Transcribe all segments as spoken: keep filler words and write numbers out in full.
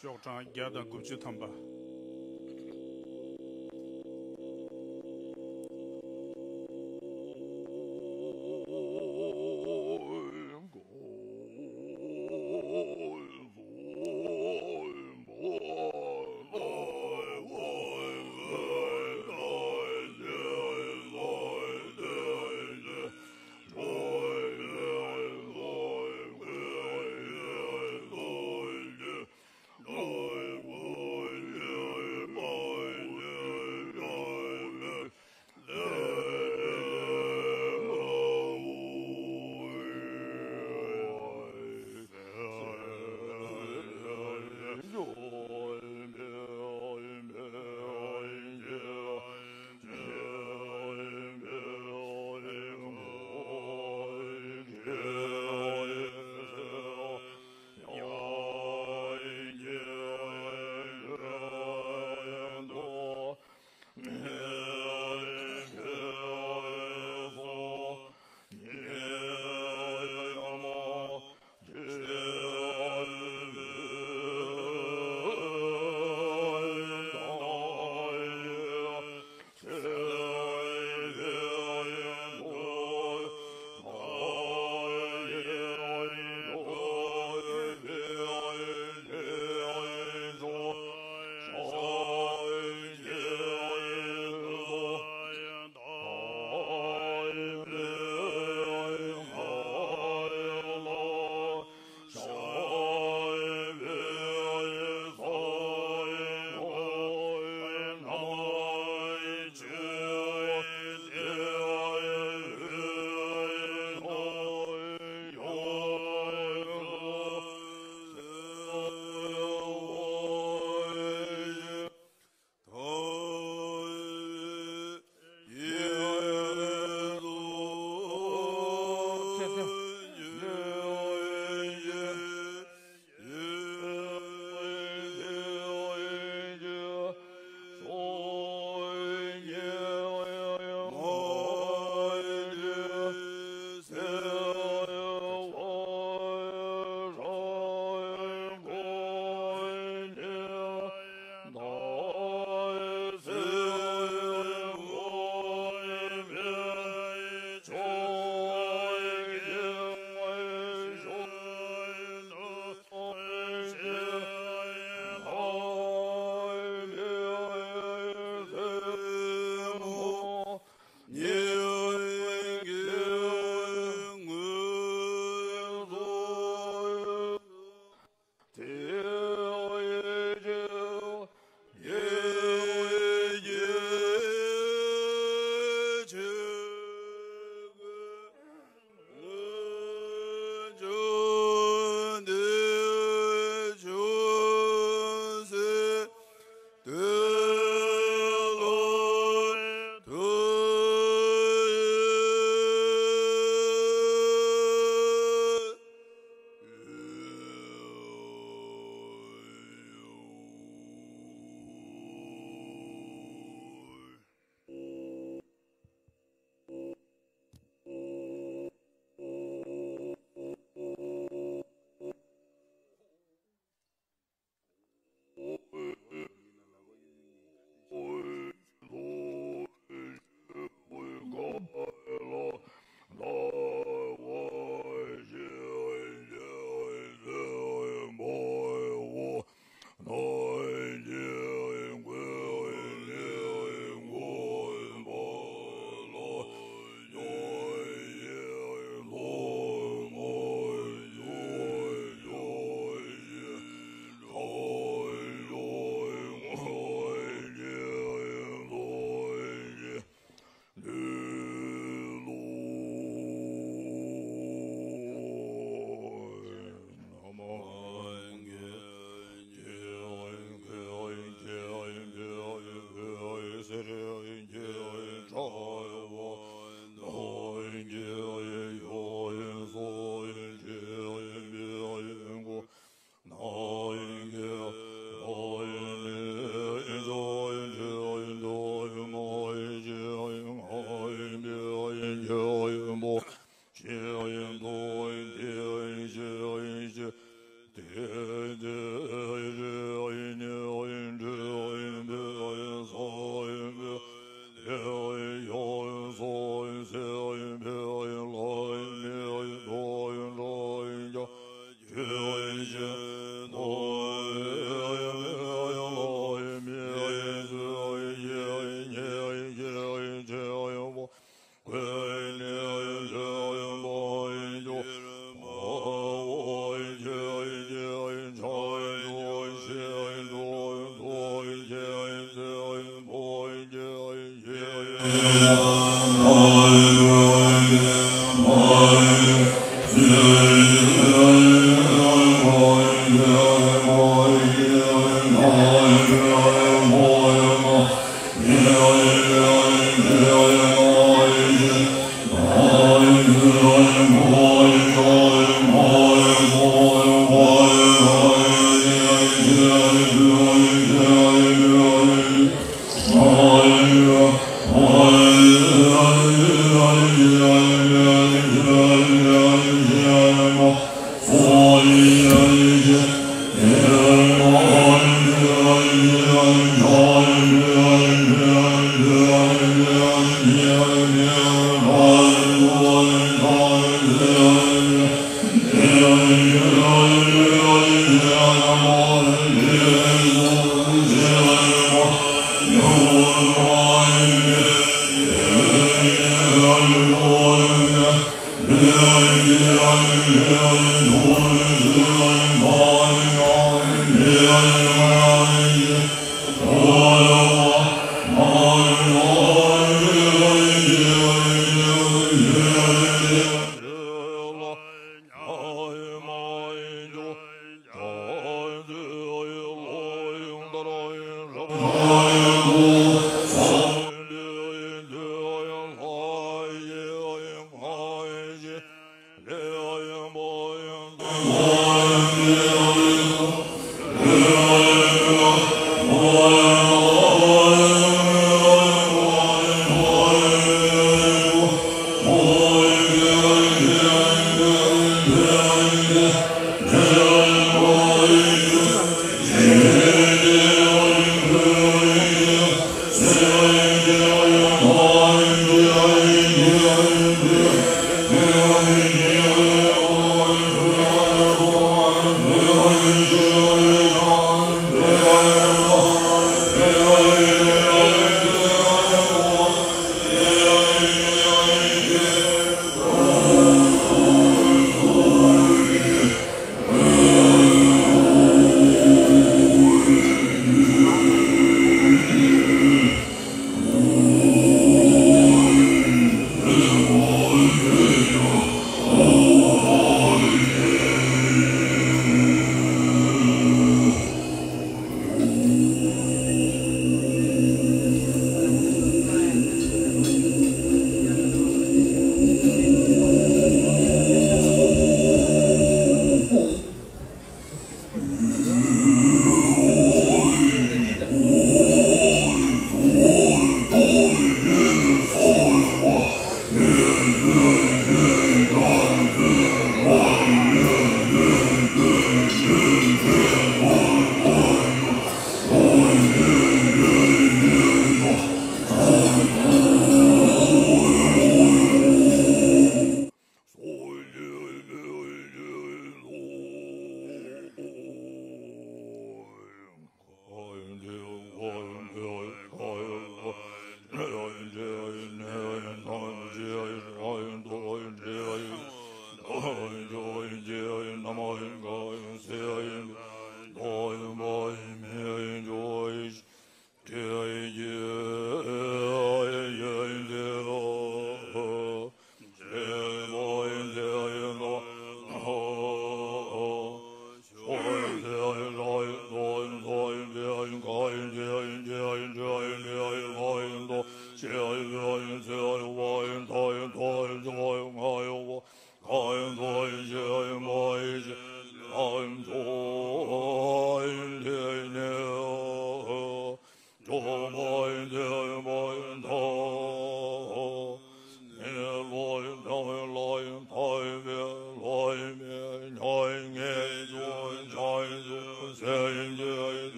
ཤོག་གྲངས་བརྒྱ་དང་དགུ་བཅུ་ཐམ་པ།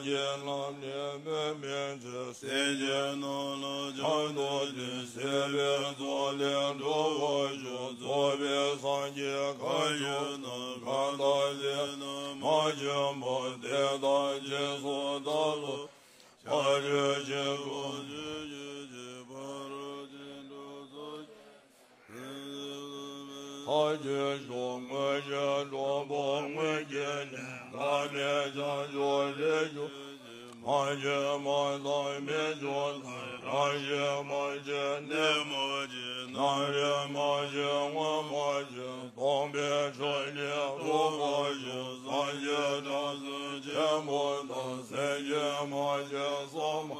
ཀྱི་ལམ་ནས་སྨོན་མི་འཇུག་སེམས་ཅན་རྣམས་ལ་བྱང་དུ་སྤྱོད། སྲིད་པའི་མཚོ་ལས་འགྲོ་བ་སྒྲོལ། རྫོགས་པའི་སངས་རྒྱས་བཀའ་བརྒྱུད་རྣམས། གང་དག་ལས་རྣམས་མ་བྱོན་པ། དེ་དག་རྗེས་སུ་བདག་སློབ་ཕྱག་རྒྱ་ཆེན་པོ་ཆོས་ཀྱི་ཕ་རོལ་ཕྱིན་དྲུག་ཚོགས་མཐར་ཕྱིན་ཤོག་མངོན་ཤེས་སྒྲོན་པ་མངོན་གྱུར་ནས། བླ་མེད་བྱང་ཆུབ་རིགས་སུ་མ་སྐྱེས་མ་དག་མི་འབྱུང་ལ། རང་བཞིན་མ་སྐྱེས་གནས་མ་སྐྱེས། རྣམ་རིག་མ་སྐྱེས་ངོ་མ་སྐྱེས། སྟོང་པའི་ཆོས་ཉིད་རྟོགས་པར་ཤོག་སངས་རྒྱས་བྱང་སེམས་ཆེན་པོ་དང་། སེམས་བསྐྱེད་མ་སྐྱེས་གསུང་མ་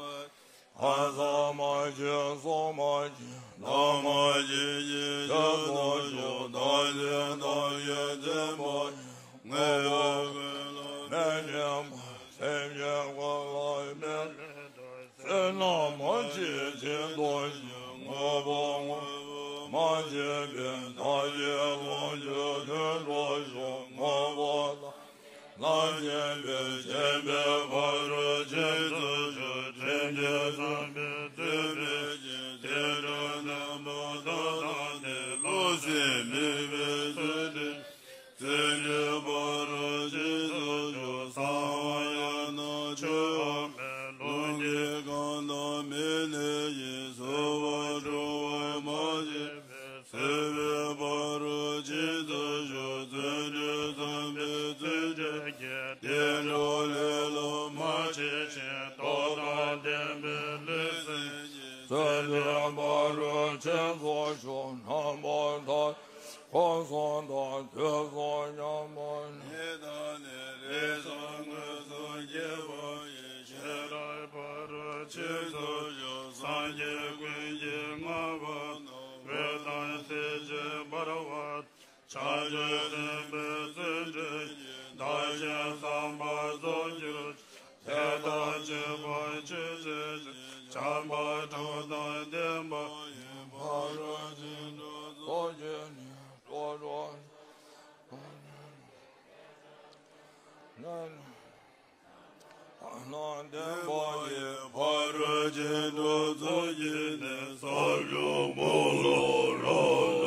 ཨ་ཙ་མ་སྐྱེས་གསུང་མ་སྐྱེས། ལམ་མ་སྐྱེས་ཀྱི་ཆོས་རྟོགས་ཤོག་བདག་འཛིན་བདག་གིས་འཛིན་པ་ཡི། དངོས་པོ་ཀུན་ལ་མི་སྙན་པ། སེམས་ཅན་ཀུན་ལ་མི་ལུས་དང་། བསོད་ནམས་མ་སྐྱེས་ཕྱིར་ལྡོག་ཤོག་དངོས་པོ་དངོས་པོ་མ་སྐྱེས་པའི། བདག་གི་ལོངས་སྤྱོད་དོན་གྲུབ་ཤོག་དངོས་པོ་དག་ལ་སྐྱེས་པའི། སྐྱེས་པའི་ཕ་རོལ་ཕྱིན་རྫོགས་ཤོག་ཕྲིན་ལས་བཟང་པོའི་བརྩོན་འགྲུས་ཀྱིས། དེ་འཕྲོ་རྣམ་པར་དག་བཏང་སྟེ། བློ་སེམས་དམིགས་པའི་བརྩོན་འགྲུས། བརྩོན་འགྲུས་ཕ་རོལ་ཕྱིན་རྫོགས་ཤོག་གསང་བ་ཡང་ན་ཆོས་དབྱིངས་མེད། རླུང་གིས་གང་དག་མི་གནས་ཤིང་། ཚོར་བ་སྤྲོ་བ་མ་སྐྱེས་པའི། ཚོར་བའི་ཕ་རོལ་ཕྱིན་རྫོགས་ཤོག་བརྩོན་འགྲུས་བཟང་པོའི་བརྩོན་འགྲུས་ཀྱིས། དེ་འཕྲོ་ལས་སླ་མ་མཆིས་ཤིང་། རྟོགས་དང་ལྡན་པའི་ལུས་སེམས་ཀྱི། བརྩོན་འགྲུས་ཕ་རོལ་ཕྱིན་རྫོགས་ཤོག་རྣམ་པར་དག་སྒོམ་གསུམ་དང་དུས་གསུམ་མཉམ་པར། ཉི་ཟླ་ནས་རེག་བྱ་མངོན་སུམ་སྐྱེས་པ་ཡི། ཤེས་རབ་ཕ་རོལ་ཕྱིན་རྫོགས་ཤོག་སངས་རྒྱས་ཀུན་གྱིས་བསྔགས་པ་དང་། འོད་དང་ཐིགས་ཀྱི་འབར་བ། བྱང་ཆུབ་སེམས་དཔའི་བརྩོན་འགྲུས་ཀྱིས། བདག་གཞན་བསམ་པ་རྫོགས་གྱུར་ཅིག་དེ་དག་གཅེས་པར་གྱུར་ཅིག་བྱམས་པ་སྒྲོགས་དང་ལྡན་པ་ཡི། ཕ་རོལ་ཕྱིན་དྲུག་རྫོགས་བྱེད་ནི། སྤྲོ་བ་ལྡན་པ་ཡི། ཕ་རོལ་ཕྱིན་དྲུག་རྫོགས་བྱེད་ནི། ས་བཅུ་པོ་ལ་རབ་ཏུ་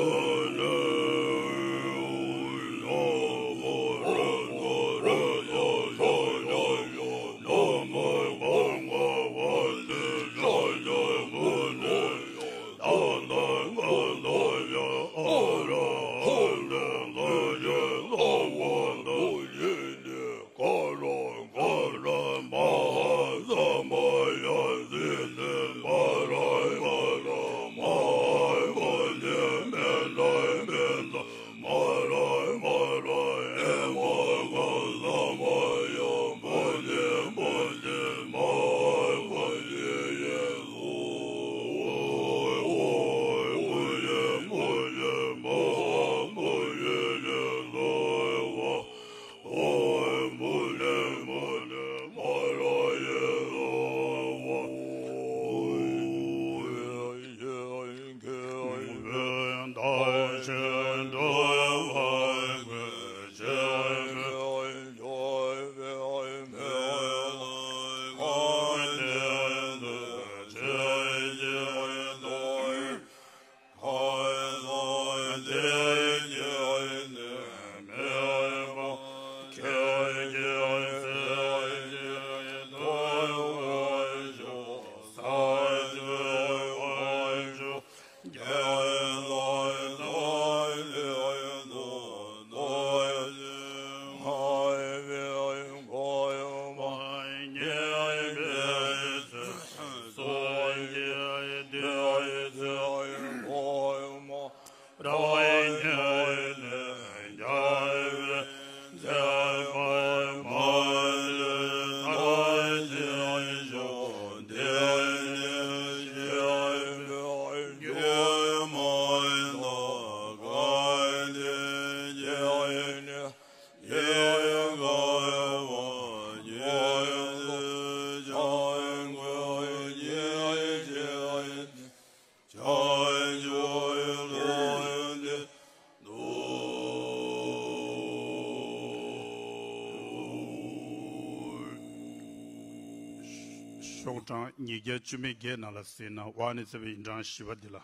ཤོག་གྲངས་ཉིས་བརྒྱ་བཅུ་མེད་བརྒྱད་ནང་ལ་གཟིགས་ན་ཝཱ་ཎི་ཙི་པའི་ཡིན་གྲངས་བཞི་པ་འདི་ལ།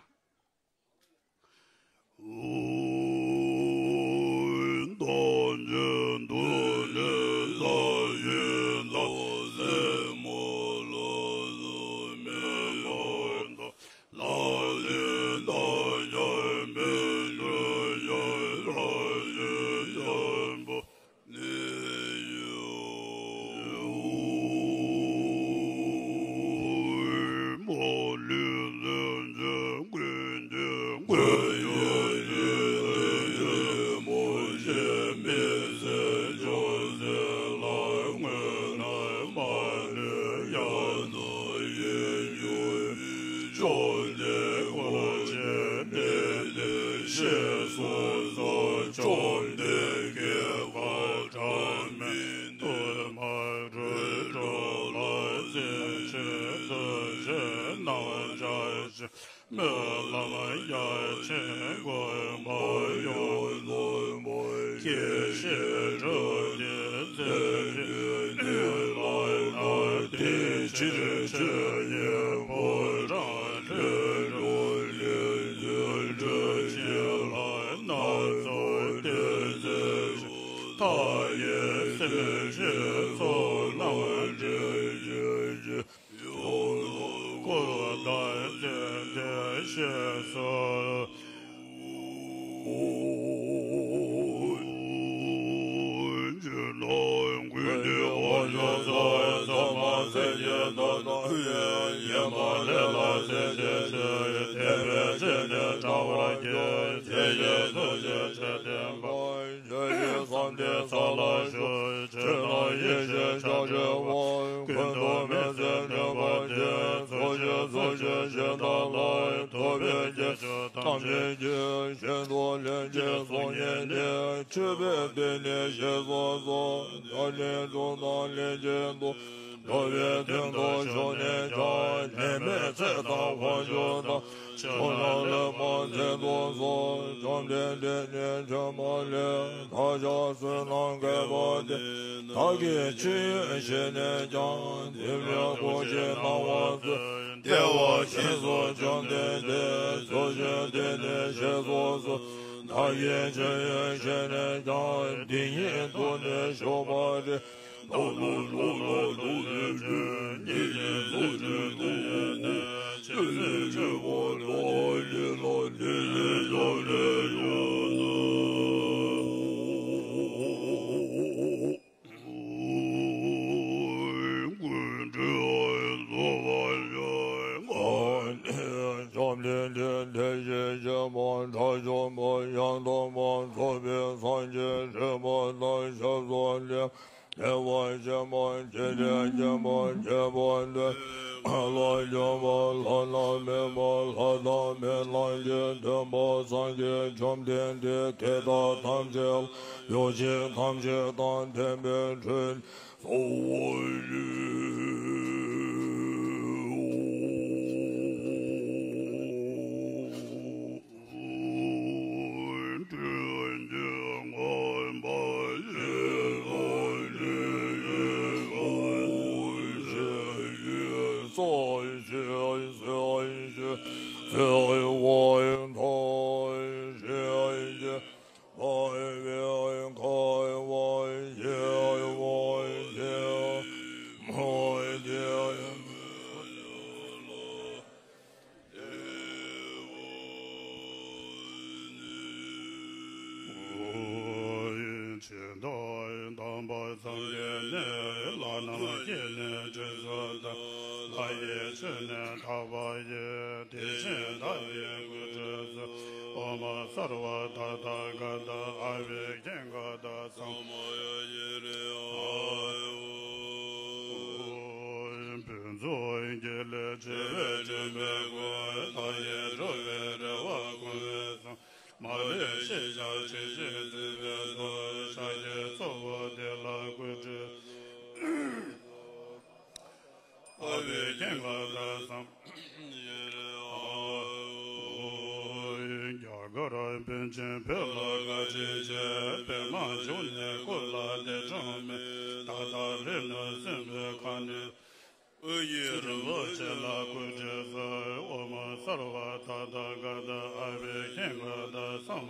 ཨོ་ཡེ་རིན་པོ་ཆེ་ལ་སྐུ་ཁྲུས་གསོལ། ཨོཾ་སརྦ་ཏ་ཐཱ་ག་ཏ་ཨ་བྷི་ཥིང་ག་ཏ་སཾ་མ།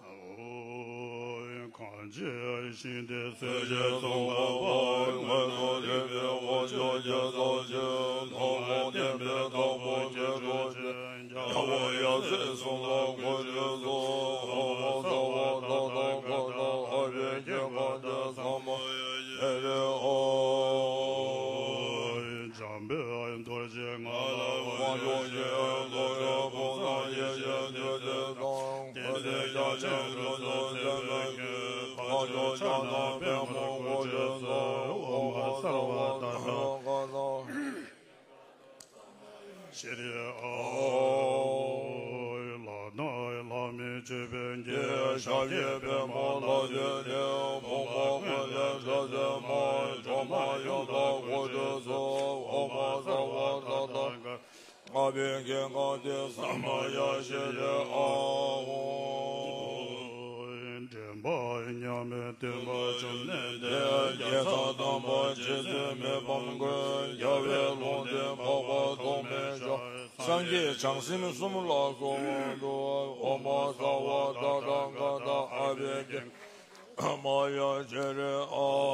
ཨོ། གང་ཕྱིར་ཞིང་དེར་སྲས་བཅས་གསུངས་པ་པོ། མངོན་དུ་རིག་པའི་དབང་ཕྱུག་རྒྱལ་ཚབ་ཆེ། ཐོག་མར་བསྟན་པའི་བདག་པོ་སྐྱེ་འགྲོ་ཆེ། རྒྱལ་བ་ཡབ་སྲས་གསུམ་ལ་སྐུ་ཁྲུས་གསོལ། ཨོཾ་སརྦ་ཏ་ཐཱ་ག་ཏ་ཨ་བྷི་ཥིང་ག་ཏ་སཾ་མ་ཡ་ཤི་རེ་ཨ། འཇམ་དཔལ་རྡོ་རྗེ་ང་ལ་དབང་སྒྱུར་ཞིང་། རྡོ་རྗེ་ཕུང་ཁམས་ཡེ་ཤེས་བདུད་རྩི་དང་། ཀུན་དའི་རྒྱལ་ཆེན་ཁྲོ་ཐུལ་སེམས་དཔའི་ཁྱོན། འཕགས་མཆོག་ཕྱག་ན་པདྨོ་སྐུ་ཁྲུས་གསོལ། ཨོཾ་སརྦ་ཏ་ཐཱ་ག་ཏ་ཤྲཱི་ཨ། ལྷ་དང་ལྷ་མིན་ཆོས་འཕེལ་གྱི། ཞབས་ཀྱི་པདྨོ་ལ་བརྟེན་ནས། ཕོངས་པ་ཀུན་ལས་བསྒྲལ་མཛད་མ། སྒྲོལ་མ་ཡུམ་ལ་སྐུ་ཁྲུས་གསོལ། ཨོཾ་སརྦ་ཏ་ཐཱ་ག་ཏ་ཨ་བྷི་ཥིང་ག་ཏ་སཾ་མ་ཡ་ཤི་རེ་ཨ། འདྲེན་པ་མཉམ་མེད་སྟོན་པ་བཅོམ་ལྡན་འདས། རྒྱལ་ཚབ་དམ་པ་རྗེ་བཙུན་མི་ཕམ་མགོན། རྒྱལ་བའི་ལུང་བསྟན་འཕགས་པ་ཐོགས་མེད་ཤར། སངས་རྒྱས་བྱང་སེམས་གསུམ་ལ་གསོལ་བ་འདེབས། ཨོཾ་སརྦ་ཏ་ཐཱ་ག་ཏ་ཨ་བྷི་ཥིང་ག་ཏ་སཾ་མ་ཡ་ཤི་རེ་ཨ།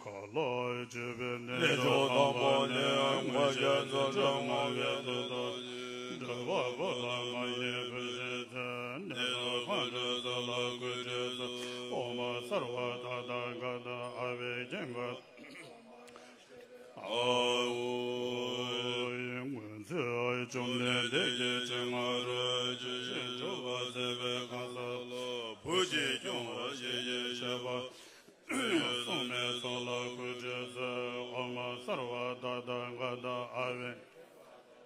ག་ལ་སྤྱོད་པའི་གནས་མཆོག་དམ་པ་ནི། མངོན་ཤེས་རྫུ་འཕྲུལ་མང་བའི་མཐུ་སྟོབས་ཀྱིས། སྒྲུབ་པ་པོ་ཐ་མ་ཡི་བུ་ཞིག་ཚེ། གནས་སུ་ཁོང་ཁྲོ་ཚོགས་ལ་སྐུ་ཁྲུས་གསོལ། ཨོཾ་སརྦ་ཏ་ཐཱ་ག་ཏ་ཨ་བྷི་ཥིང་ག་ཏ་ཨ། སྔོན་ཚེ་བཅོམ་ལྡན་འདས་ཀྱི་སྤྱན་སྔ་རུ། ཇི་བཞིན་སྒྲུབ་པ་མཛད་པའི་གང་ཟག་ལ། བུ་གཅིག་སྐྱོང་བ་ཞིག་གིས་བཤད་པ། སྲུང་མའི་ཚོགས་ལ་སྐུ་ཁྲུས་གསོལ། ཨོཾ་སརྦ་ཏ་ཐཱ་ག་ཏ་ཨ་བྷི་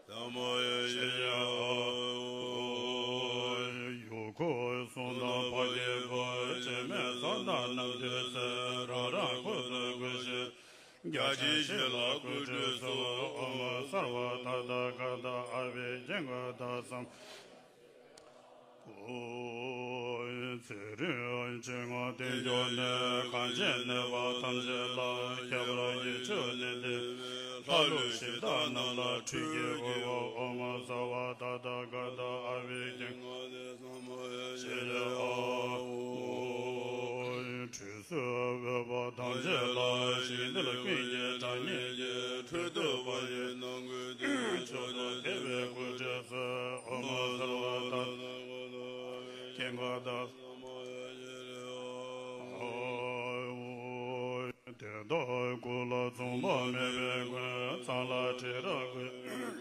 ཥིང་ག་ཏ་ཤྲཱི་ཨ། ཡུལ་འཁོར་གསུམ་དང་འཕགས་པའི་བུ། སྤྱན་མེད་ས་དང་གནམ་དུས་གསུམ། རང་རང་འཁོར་དུ་སྐུ་གཤེགས། བརྒྱ་བྱིན་བཞི་ལ་སྐུ་ཁྲུས་གསོལ། ཨོཾ་སརྦ་ཏ་ཐཱ་ག་ཏ་ཨ་བྷི་ཥིང་ག་ཏ་སཾ། ཚེ་རིང་ཆེ་བ་བསྟན་གྱུར་ནས། གངས་ཅན་གནས་པ་ཐམས་ཅད་ལ། ཁྱད་པར་ཡིད་ཆོས་ནི་ལྡན་པའི། ལྷ་ཀླུ་གཞི་བདག་རྣམས་ལ། འཕྲུལ་གྱི་སྐུ་ཨོཾ་སརྦ་ཏ་ཐཱ་ག་ཏ་ཨ་བྷི་ཥིང་ག་ཏ་སཾ་མ་ཡ་ཤི་རེ་ཨ། ཁྲུས་གསོལ་འོས་པ་ཐམས་ཅད་ལ། ཞིང་འདིར་ཀུན་གྱི་གྲངས་སྙེད་ཀྱི། ཁྲོ་ཐུལ་བ་ཡི་ནང་ཁུལ་དུ། མཆོག་ཏུ་དད་པས་སྐུ་ཁྲུས་གསོལ། ཨོཾ་སརྦ་ཏ་ཐཱ་ག་ཏ་ཨ་བྷི་ཥིང་ག་ཏ་སཾ་མ་ཡ་ཤི་རེ་ཨ། དེ་དག་སྐུ་ལ་མཚུངས་པ་མེད་པའི་མགོན། ཚངས་ལ་ཁྲི་རབ་ཀུན།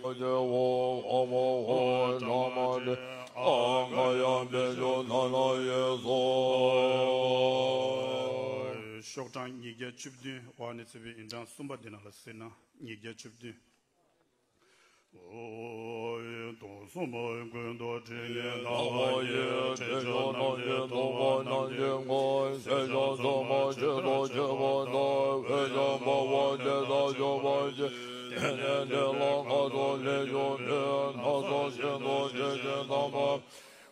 ཨོ་ཇོ་ཨོ་ཨོ་ཨོ་ཨོ། ཨོ་བྲ་མ་ཏི་ཨ་ག་ཡ་བེ་ཇོ་ན་ན་ཡེ་སོ། ཤོག་གྲངས་ཉིས་བརྒྱ་བཅུ་བདུན། འོག་ནས་བརྩིས་པའི་ཨིན་ཀྲང་གསུམ་པ་འདི་ནང་ལ་གཟིགས་ན། ཉིས་བརྒྱ་བཅུ་བདུན། ཨོ། དུག་གསུམ་ཀུན་ཏུ་དྲི་ངད་ལྡང་བ་ཡི། དྲི་ཆུ་རྣམས་ཀྱིས་བཏུམས་པ་རྣམས་ཀྱི་མགོ། ཟས་སྐོམ་གཙང་མ་ཆེད་དུ་བྱེད་པ་དང་། འོད་ཀྱང་འབར་བ་དེ་དག་འཇོམས་པར་བྱེད། དེ་ནས་དེ་ལ་ཁ་དོག་ལེགས་བྱུང་བའི། སྣ་ཚོགས་ཤིང་ཏོག་ཅན་གྱིས་གཏམས་པ།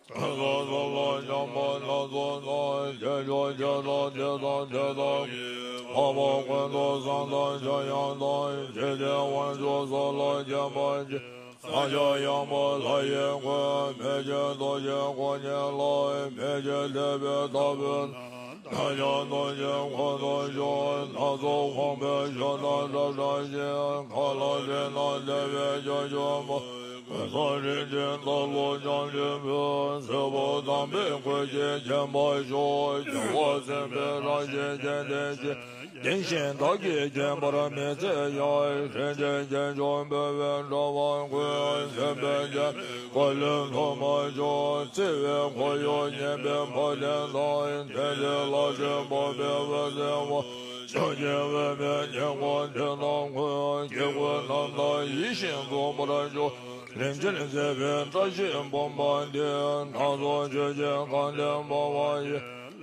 ཀུན་རྫོབ་ལ་སྦྱངས་པ་སྣ་ཚོགས་དང་། རྒྱན་མཆོག་བརྒྱད་དང་དེ་དང་དེ་དག་གིས། འཕགས་པ་ཀུན་ཏུ་བཟང་དང་འཇམ་དབྱངས་དང་། འཇིག་རྟེན་དབང་ཕྱུག་སོགས་ལ་མཁྱེན་པར་བྱེད། སངས་རྒྱས་ཡངས་པ་ལྷ་ཡི་སྐུ། མི་ཕྱེད་རྡོ་རྗེ་སྐུ་ཉིད་ལ། མི་ཕྱེད་ཐེག་པའི་ལྟ་བུ། རྣམ་ཤེས་རྡོ་རྗེ་ཁོང་དུ་ཆུད། སྣ་ཚོགས་ཁོང་པའི་ཞབས་ལ་བཀྲ་བཀྲ་ཤིས། མཁའ་ལ་དེ་ན་བདེ་བའི་རྒྱ་མཚོ་མ། ཀུན་བཟང་རིན་ཆེན་རྟ་ལོ་རྒྱང་ལྡན་པོ། བཟོད་པ་དམ་པའི་སྐུ་སྐྱེ་མཁྱེན་པར་ཤོག། རྒྱལ་བ་སྲས་པོའི་རང་བཞིན་ཅན་དེ་བཞིན། བདེན་ཞེན་བདག་གིས་བརྗེད་པར་མི་འཚལ་ཡང་། རིན་ཆེན་རྒྱན་མཆོག་འབུལ་བའི་འགྲོ་བ་ཀུན། སེམས་དཔའི་རྒྱལ་པོའི་བཀའ་བློན་ཐོབ་པར་ཤོག། བརྩེ་བའི་ཁོར་ཡུག་བརྙེས་པའི་འཕགས་བསྟན་དང་། དེ་ལས་ལྷ་ཆོས་འཕགས་པའི་འོད་ཟེར་བ། ཕྱོགས་བཅུའི་འོད་ཟེར་ཉེར་དགུ་འདི་དག་ཀུན། སྐྱེ་དགུའི་རྣམ་ཐར་ཡིད་བཞིན་རྫོགས་པར་ཤོག། རིན་ཆེན་མཛེས་པའི་བཀྲ་ཤིས་བུམ་པ་འདི། སྣ་ཚོགས་ཆོས་ཀྱི་ཁམས་ལས་འབར་བ་ཡི།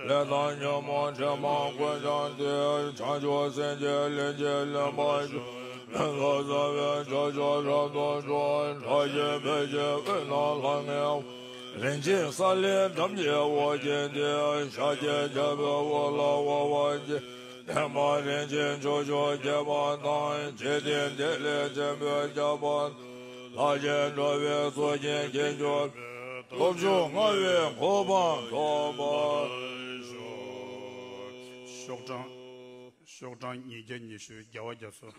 ལས་དང་ཉོན་མོངས་དྲི་མ་ཀུན་སྦྱངས་ཏེ། བྱང་ཆུབ་སེམས་ཀྱི་གླིང་རྗེས་ལེན་པར་ཤོག། ཕུན་སུམ་ཚོགས་པའི་ཕྱོགས་བཅུ་རབ་ཏུ་འཕྲོག། བཀྲ་ཤིས་འཕེལ་ཞིང་དབུས་ན་ལྷང་ངེ་བ། རིན་ཆེན་ས་ལེ་སྦྲམ་གྱི་འོད་ཀྱིས་འདི། ཤཱཀྱའི་རྒྱལ་པོའི་དབུ་ལ་དབུ་བར་བྱེད། བདེན་པ་རིན་ཆེན་ཕྱོགས་བཅུར་ཁྱབ་པ་དང་། འཇིག་རྟེན་བདེ་ལེགས་ཆེན་པོས་ཁྱབ་པ་དང་། ལྷར་བཅས་འགྲོ་བའི་ཚོགས་ཀྱིས་དཀྱིལ་འཁྱོར་བའི། སྟོབས་བཅུ་མངའ་བའི་གོ་འཕང་ཐོབ་པར་ཤོག། ཤོག་གྲངས་ཤོག་གྲངས་ཉིས་བརྒྱ་ཉི་ཤུ། རྒྱལ་བ་རྒྱ་མཚོ།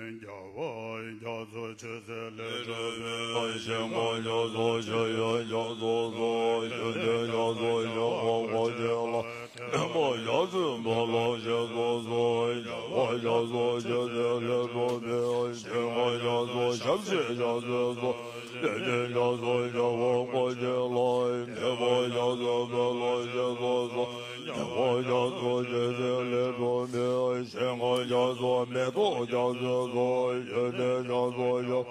རྒྱལ་བ་རྒྱ་མཚོ་མཆོད་རྫས་ལས་གྲུབ་པའི། ཞིང་ཁམས་རྒྱ་མཚོ་ཆོས་དབྱིངས་རྒྱ་མཚོ་སོགས། ཡོན་ཏན་རྒྱ་མཚོ་རྒྱལ་བ་དབང་བསྐུར་བྱིན་རླབས། བསྟན་པ་རྒྱ་མཚོའི་འབུམ་ལ་ཞེས་སུ་གསོལ། རྒྱལ་བ་རྒྱ་མཚོ་མཆོད་རྫས་ལས་གྲུབ་པའི། ཞིང་ཁམས་རྒྱ་མཚོ་ཞབས་ཕྱི་རྒྱ་མཚོའི་ཚོགས། ཡོན་ཏན་རྒྱ་མཚོ་རྒྱལ་བ་དབང་བསྐུར་བྱིན་རླབས། བསྟན་པ་རྒྱ་མཚོའི་འབུམ་ལ་ཞེས་སུ་གསོལ། རྒྱལ་བ་རྒྱ་མཚོ་མཆོད་རྫས་ལས་གྲུབ་པའི། ཞིང་ཁམས་རྒྱ་མཚོ་མེ་ཏོག་རྒྱ་མཚོའི་ཚོགས། ཡོན་ཏན་རྒྱ་མཚོ་རྒྱལ་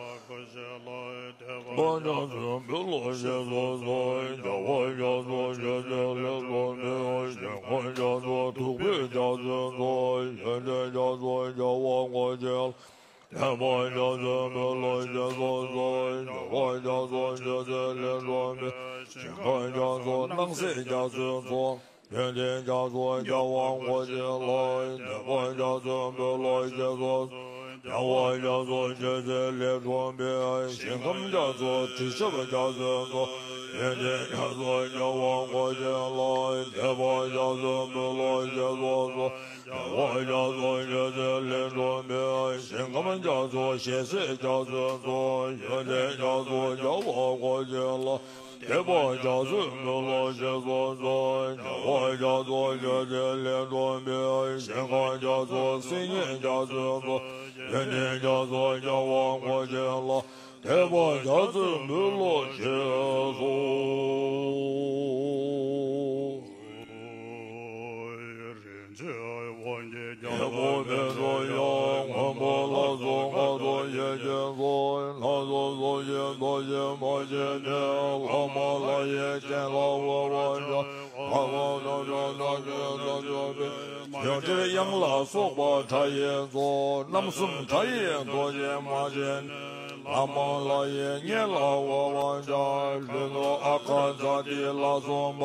བ་རྒྱ་མཚོའི་འབུམ་ལ་ཞེས་སུ་གསོལ། རྒྱལ་བ་རྒྱ་མཚོ་མཆོད་རྫས་ལས་གྲུབ་པའི། ཞིང་ཁམས་རྒྱ་མཚོ་བདུག་སྤོས་རྒྱ་མཚོའི་ཚོགས། ཡོན་ཏན་རྒྱ་མཚོ་རྒྱལ་བ་དབང་བསྐུར་བྱིན་རླབས། བསྟན་པ་རྒྱ་མཚོའི་འབུམ་ལ་ཞེས་སུ་གསོལ། རྒྱལ་བ་རྒྱ་མཚོ་མཆོད་རྫས་ལས་གྲུབ་པའི། ཞིང་ཁམས་རྒྱ་མཚོ་སྣང་སྲིད་རྒྱ་མཚོའི་ཚོགས། ཡོན་ཏན་རྒྱ་མཚོ་རྒྱལ་བ་དབང་བསྐུར་བྱིན་རླབས། བསྟན་པ་རྒྱ་མཚོའི་འབུམ་ལ་ཞེས་སུ་གསོལ། རྒྱལ་བ་རྒྱ་མཚོ་མཆོད་རྫས་ལས་གྲུབ་པའི། ཞིང་ཁམས་རྒྱ་མཚོ་དྲི་ཆབ་རྒྱ་མཚོའི་ཚོགས། ཡོན་ཏན་རྒྱ་མཚོ་རྒྱལ་བ་དབང་བསྐུར་བྱིན་རླབས། བསྟན་པ་རྒྱ་མཚོའི་འབུམ་ལ་ཞེས་སུ་གསོལ། རྒྱལ་བ་རྒྱ་མཚོ་མཆོད་རྫས་ལས་གྲུབ་པའི། ཞིང་ཁམས་རྒྱ་མཚོ་ཞལ་ཟས་རྒྱ་མཚོའི་ཚོགས། ཡོན་ཏན་རྒྱ་མཚོ་རྒྱལ་བ་དབང་བསྐུར་བྱིན་རླབས། བསྟན་པ་རྒྱ་མཚོའི་འབུམ་ལ་ཞེས་སུ་གསོལ། རྒྱལ་བ་རྒྱ་མཚོ་མཆོད་རྫས་ལས་གྲུབ་པའི། ཞིང་ཁམས་རྒྱ་མཚོ་སིལ་སྙན་རྒྱ་མཚོའི་ཚོགས། ཡོན་ཏན་རྒྱ་མཚོ་རྒྱལ་བ་དབང་བསྐུར་བྱིན་རླབས། བསྟན་པ་རྒྱ་མཚོའི་འབུམ་ལ་ཞེས་སུ་གསོལ། རིན་ཆེན་དབང་གི་རྒྱལ་པོ་དཔལ་འབྱོར་ཡང་། མགོན་པོ་ལྷ་ཚོགས་མཁའ་འགྲོ་ཡེ་ཤེས་ཚོགས། ལྷ་ཚོགས་ཚོགས་ཀྱི་རྡོ་རྗེ་མ་བྱོན་ནས། བླ་མ་ལྷ་ཡི་སྤྱན་ལ་འོད་ཕྱུང་། ལྷ་ཚོགས་ཚོགས་ཀྱི་རྡོ་རྗེ་མ་བྱོན་པས། ཡང་ཏིའི་དབྱངས་ལ་སོགས་པ་སྒྲ་ཡི་ཚོགས། རྣམ་གསུམ་སྒྲ་ཡི་རྡོ་རྗེ་མ་བྱོན་ནས། བླ་མ་ལྷ་ཡི་སྙན་ལ་འོད་ཕྱུང་། ལྷོ་ནུབ་ཨ་ཀྵ་ཛ་ཏི་ལ་སོགས་པ།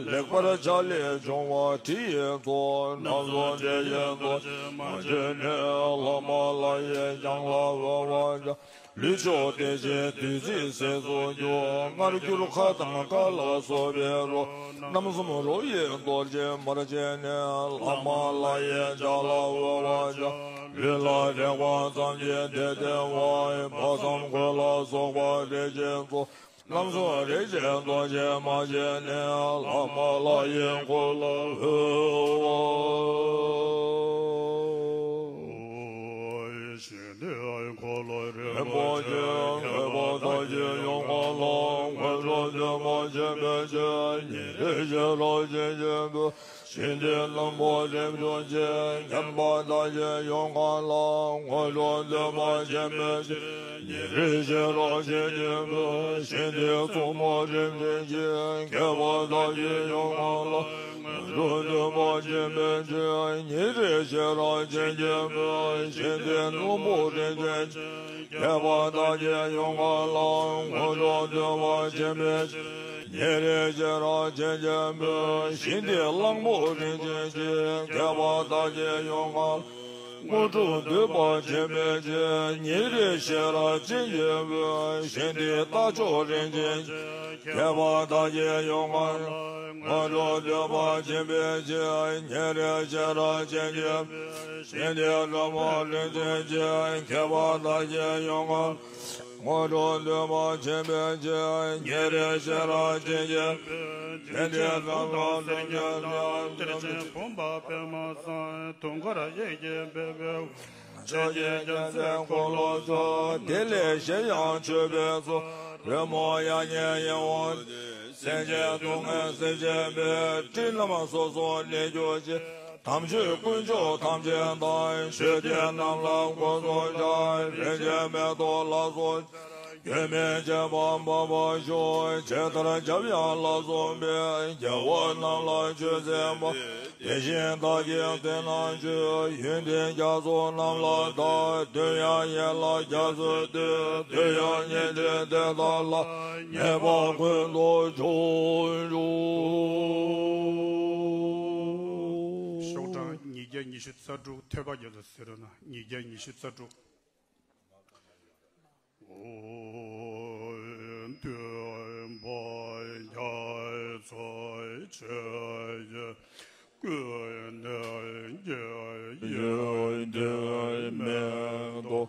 ལེགས་པར་སྦྱར་ལས་བྱུང་བ་དྲི་ཡི་ཚོགས། རྣམ་གསུམ་སྒྲ་ཡི་རྡོ་རྗེ་མ་བྱོན་ནས། བླ་མ་ལྷ་ཡི་གྱང་ལ་འོད་ཕྱུང་། ལུས་མཆོག་བདེ་ཆེན་བདུད་རྩིའི་ཟས་སུ་གྱུར། མངར་སྐྱུར་ཁ་དང་ཀ་ལ་སོགས་པའི་རོ། རྣམ་གསུམ་རོ་ཡི་རྡོ་རྗེ་མར་བྱོན་ནས། བླ་མ་ལྷ་ཡི་ལྕགས་ལ་འོད་ཕྱུང་། ལུས་ལ་རེག་པ་ཙམ་གྱིས་བདེ་བདེ་བ། དཔག་བསམ་འཁོར་ལ་སོགས་པ་རིགས་ཀྱི་གཙོ། རྣམ་གསུམ་རིགས་ཀྱི་རྡོ་རྗེ་མར་བྱོན་ནས། བླ་མ་ལྷ་ཡི་འཁོར་ལོ་འོད་ཞིང་འདིར་འཁོར་ལོ་རིན་པོ་ཆེ། མཁས་པ་དག་གི་ཡོངས་ཁ་ལ། མཁའ་འགྲོ་འདུས་པ་ཆེན་པོས་ཀྱང་། ཉེ་རིང་ཤེས་རབ་ཆོས་ཀྱི་བུ། ཞིང་འདིར་གླང་པོ་རིན་པོ་ཆེ། མཁས་པ་དག་གི་ཡོངས་ཁ་ལ། མཁའ་འགྲོ་འདུས་པ་ཆེན་པོས་ཀྱང་། ཉེ་རིང་ཤེས་རབ་ཆོས་ཀྱི་བུ། ཞིང་འདིར་མཚོ་མོ་རིན་ཆེན་གྱི། མཁས་པ་དག་གི་ཡོངས་ཁ་ལ། མཁའ་འགྲོ་འདུས་པ་ཆེན་པོས་ཀྱང་། ཉེ་རིང་ཤེས་རབ་ཆོས་ཀྱི་བུ། ཞིང་འདིར་གླང་པོ་རིན་ཆེན་གྱི། མཁས་པ་དག་གི་ཡོངས་ཁ་ལ། མཁའ་འགྲོ་འདུས་པ་ཆེན་པོས་ཀྱང་། ཉེ་རིང་ཤེས་རབ་ཆོས་ཀྱི་བུ། ཞིང་འདིར་གླང་པོ་རིན་ཆེན་གྱི། མཁས་པ་དག་གི་ཡོངས་ཁ་ལ། དངོས་གྲུབ་འདུས་པ་ཆེན་པོས་ཀྱང་། ཉེ་རིང་ཤེས་རབ་ཆོས་ཀྱི་བུ། ཞིང་འདིར་རྟ་མཆོག་རིན་ཆེན་གྱི། མཁས་པ་དག་གི་ཡོངས་ཁ་ལ། མཁའ་འགྲོ་འདུས་པ་ཆེན་པོས་ཀྱང་། ཉེ་རིང་ཤེས་རབ་ཆོས་ཀྱི་བུ། ཞིང་འདིར་སྒྲོལ་མ་རིན་ཆེན་གྱི། མཁས་པ་དག་གི་ཡོངས་ཁ་ལ། དངོས་གྲུབ་འདུས་པ་ཆེན་པོས་ཀྱང་། ཉེ་རིང་ཤེས་རབ་ཆོས་ཀྱི་བུ། ཞིང་འདིར་སྒྲོལ་མ་རིན་ཆེན་གྱི། གཏེར་ཆེན་བུམ་པ་པདྨ་བཟང་། དུང་དཀར་གཡས་འཁྱིལ་འབེབས་པའི། ཕྱག་གི་རྒྱལ་མཚན་འཁོར་ལོ་སོགས། དེ་ལས་གཞན་ཡང་མཆོད་པའི་ཚོགས། རོལ་མོ་དབྱངས་སྙན་ཡིད་འོང་སྟེ། སེམས་ཅན་སྡུག་བསྔལ་སེལ་བྱེད་པའི། སྤྲིན་རྣམས་སོ་སོར་གནས་གྱུར་ཅིག་དམ་ཆོས་དཀོན་མཆོག་ཐམས་ཅད་དང་། མཆོད་རྟེན་རྣམས་ལ་སྐུ་གསུམ་ཆགས། རིན་ཆེན་མེ་ཏོག་ལ་སོགས་པ། མཆོད་མེ་བྱེ་བ་འབར་བར་ཤོག་ཇི་ལྟར་རྒྱབ་ཡངས་ལ་སོགས་པའི། རྒྱལ་བ་རྣམས་ལ་མཆོད་རྫས་སྨོན། དེ་བཞིན་བདག་གིས་དེ་རྣམས་མཆོད། ཡོན་ཏན་རྒྱ་མཚོ་རྣམས་ལ་བཏབ། དུས་ཡང་ཡན་ལག་རྒྱ་མཚོས་བཏུད། དུས་ཡང་ཉེར་འབྲིང་དེ་དག་ལ། ངེས་པར་ཀུན་ཏུ་མཆོག་ཏུ། བཞི་རྩ་དྲུག་ཐོས་པ་རྒྱ་མཚོ་ཟེར་རོ་ན། ཉིས་བརྒྱ་ཉི་ཤུ་རྩ་དྲུག། ཨོ། སྟོན་པ་རྒྱ་མཚོ་ཆོས་ཀྱི་སྐུ་ནི་རྒྱལ་ཡོན་ཏན་མེ་ཏོག་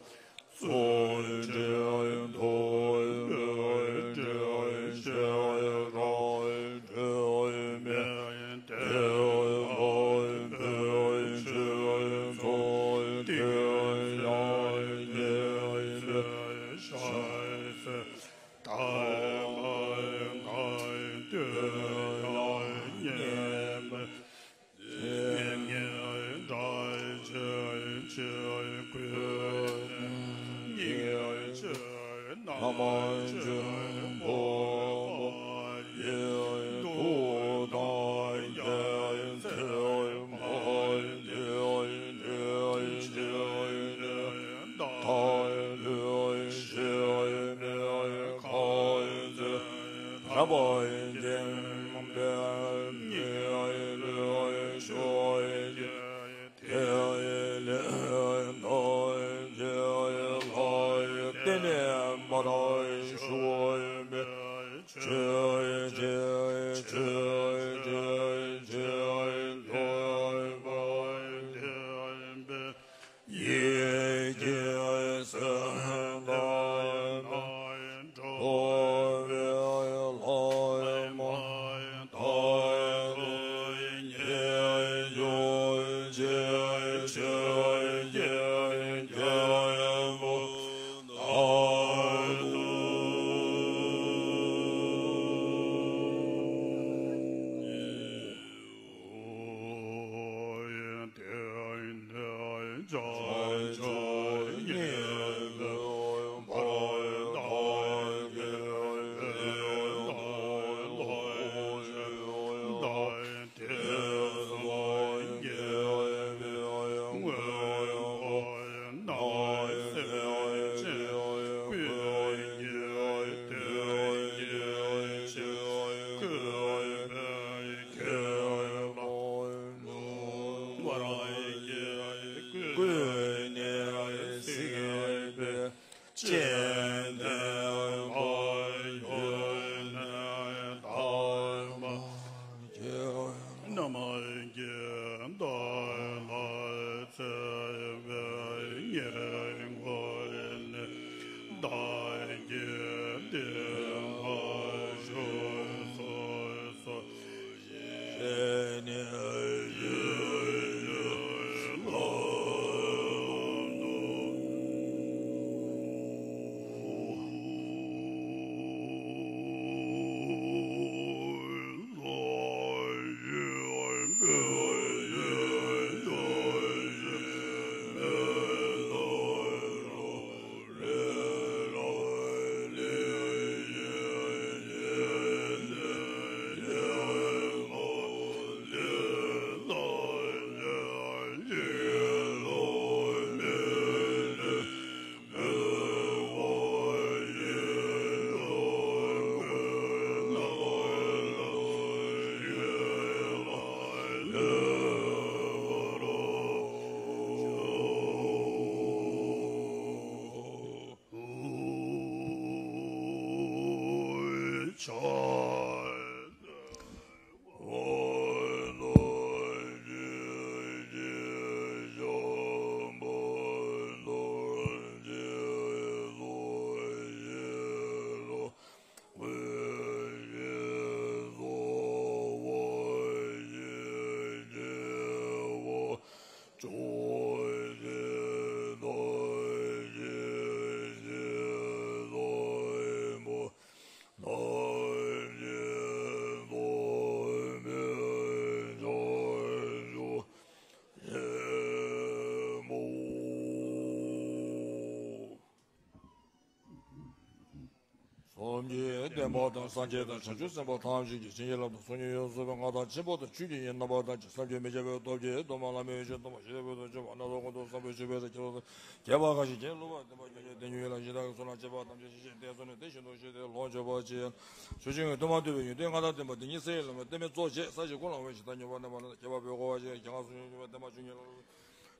བསམ་གྱིས་བརྟན་པ་དང་། སངས་རྒྱས་དང་བྱང་ཆུབ་སེམས་དཔའ་ཐམས་ཅད་ཀྱིས་བྱིན་གྱིས་བརླབ་ཏུ་གསུང་ཉན་ཡོངས་སུ་སྤེལ། ང་དང་ཆེན་པོ་དང་ཆོས་ཀྱི་དབྱིངས་རྣམ་པར་དག་ཅིང་། བསམ་གྱིས་མི་ཁྱབ་པའི་སྟོབས་ཀྱིས་ཐོག་མ་བླ་མེད་ཡེ་ཤེས་སྟོང་པ་ཞི་བདེ་འོད་དང་བཅས་པ་སྣ་ཚོགས་ཀུན་ཏུ་བསམ་པའི་ཆོས་འཕེལ་ཟེར། ཁྱེད་རང་ཚོ་རྒྱས་པར་གང་ཞིག་ཁྱེད་སློབ་པར་བརྟན་པར་བསྐྱོད་ནས་བསྟན་འགྱུར་ཡོད་ལ། གཞན་དག་གི་ཚོགས་ལ་སྤྱད་པ་ཐམས་ཅད་ཞི་བྱེད་གཏེར་མཛོད་ནས་བདེ་ཞིང་དོན་ཆེ་སྟེ་ལོངས་སྤྱོད་པར་བྱེད། ཆོས་ཀྱི་དབྱིངས་མཐུན་པ་ཐོབ་པའི་ཡོན་ཏན་མངའ་ཐང་ལྡན་པ་འདི་ཉིད་གསལ་བའི་ལམ་ལ་གཏན་མེད་རྫོགས་བྱེད། ས་གཞི་ཀུན་ལ་འོད་ཞེས་བཏགས། མྱུར་བ་རྣམ་པ་ལ་ཁྱད་པར་འཕགས་པའི་གོ་འཕང་ཞིང་། རྒྱལ་བ་སྲས་བཅས་ཀྱི་བསྟན་པ་འབྱུང་བའི་ལམ།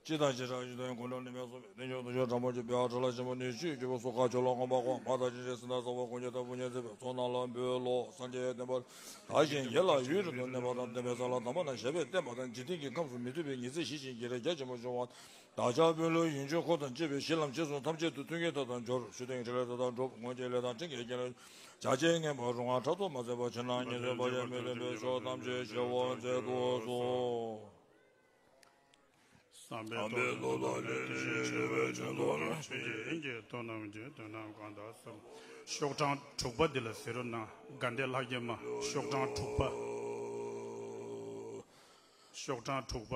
སྤྱི་དང་བྱེ་བྲག་ཡུལ་དུ་ཡང་གོ་ལོ་ནི་མེད་སོ། བདེ་མཆོག་ཏུ་ཆོས་དྲང་པོ་གྱུར་པའི་ཨ་ཁྲ་ལ་ཆེན་པོ་ནི་ཆོས་སྐྱོབ་པ་སོགས་མཁའ་སྤྱོད་ལ་གོམས་པ་གོ་མ་དང་ཅི་འདྲའི་སེམས་དང་ཟབ་པ་དཀོན་མཆོག་དང་དཔུང་གཉེན་མཛད་པའི་ཚོགས་རྣམས་ལ་འབུལ་ལོ། སངས་རྒྱས་བསྟན་པ་དར་ཞིང་རྒྱས་ལ་ཡུན་རིང་དུ་གནས་པ་དང་། བསྟན་པའི་ས་ལ་དམ་པ་རྣམས་ཞབས་པད་བརྟན་པ་དང་། འཇིག་རྟེན་གྱི་ཁམས་སུ་མི་མཐུན་པའི་ཉེས་ཚིག་ཞི་ཞིང་བགེགས་རིགས་རྒྱ་ཆེན་པོ་སྦྱོང་བ། བདག་ཅག་དཔོན་སློབ་ཡོན་མཆོད་འཁོར་དང་བཅས་པའི་གཞི་ལམ་རྗེས་སུ་ཐམས་ཅད་དུ་མཐུན་རྐྱེན་དག་དང་འབྱོར། ཆོས་དང་ཕྲིན་ལས་དག་དང་འགྲུབ། སྔོན་གྱི་ལས་དང་འཕྲིན་གྱི་རྒྱལ་ལ། བྱ་བྱེད་ངན་པ་རུང་བ་ཕྲག་དོག་མ་མཛད་པ་ཕྱིར་ན་ཉེས་ཚོགས་བག་ཆགས་མི་ལྡན་པའི་ཕྱོགས་ཐམས་ཅད་ཞི་བར་མཛད་དུ་གསོལ། བསམ་པའི་རྟོག་ལ་ལོ་ལ་ལས་ལས་བྱེད་པའི་ཆོས་འདུལ་ལ་ཆོས་ཀྱི་དབྱིངས་ཀྱི་དོན་རྣམས་ཀྱི་དོན་རྣམས་གང་དག་གསུམ། ཤོག་གྲངས་དྲུག་པ་འདི་ལ་གཟིགས་རོགས་གནང་། དགའ་ལྡན་ལྷ་བརྒྱ་མ། ཤོག་གྲངས་དྲུག་པ། ཤོག་གྲངས་དྲུག་པ།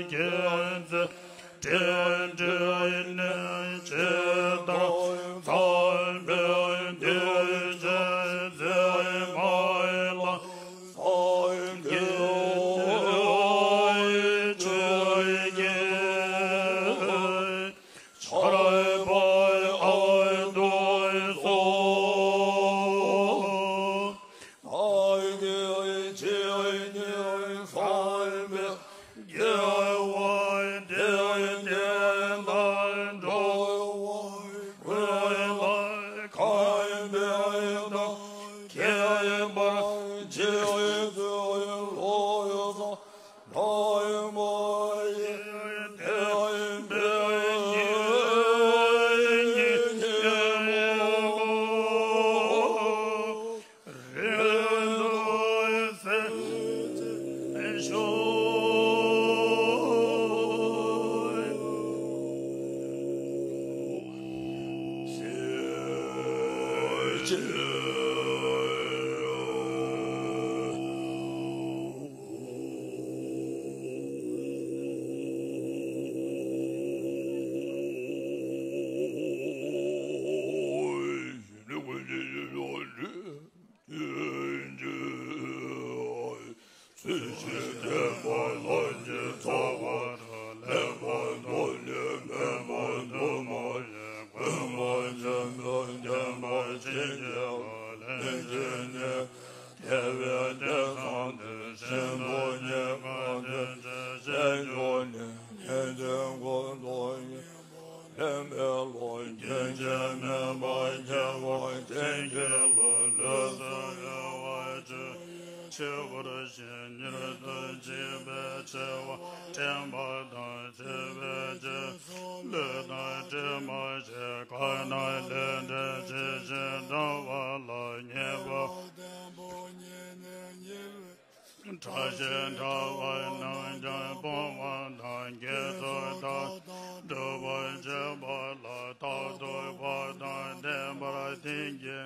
སྐྱེད་ཚལ་དྲིན་དྲན་ནས་ཇི་ལྟར་འཚམས་པའི་དུས་ཆེན་ཚེས་མ་ལ་སངས་རྒྱས་ཆོས་ཀྱི་ཆར་པ་ཨ་དུ་སོགས། བདག་གི་ཆོས་ཉིད་བསམ་པའི་དགེ་བ་དེ་བསྟན་དང་འགྲོ་བ་ཀུན་ལ་ཁམས་པའི་དང་ཁྱད་པར་འབྱེད་པའི་བློ་བཟང་། ཆེ་བར་བཞིན་མྱུར་དུ་འཇིག་པའི་ཆེ་བ་དྲན་པ་དང་བཅས་པའི་རྗེས་སུ་ལུས་དང་གྲིབ་མ་བཅས་གང་ན་ལས་འབྲས་ཇི་བཞིན་འབྲང་བ་ལ་ཉེས་པ་ཕྲ་ཞིང་ཕྲ་བ་རྣམས་ཀྱང་སྤོང་བ་དང་། དགེ་ཚུལ་དག་སྒྲུབ་པར་བྱེད་པ་ལ་རྟག་ཏུ་བག་དང་ལྡན་པར་བསྟེན་གྱི།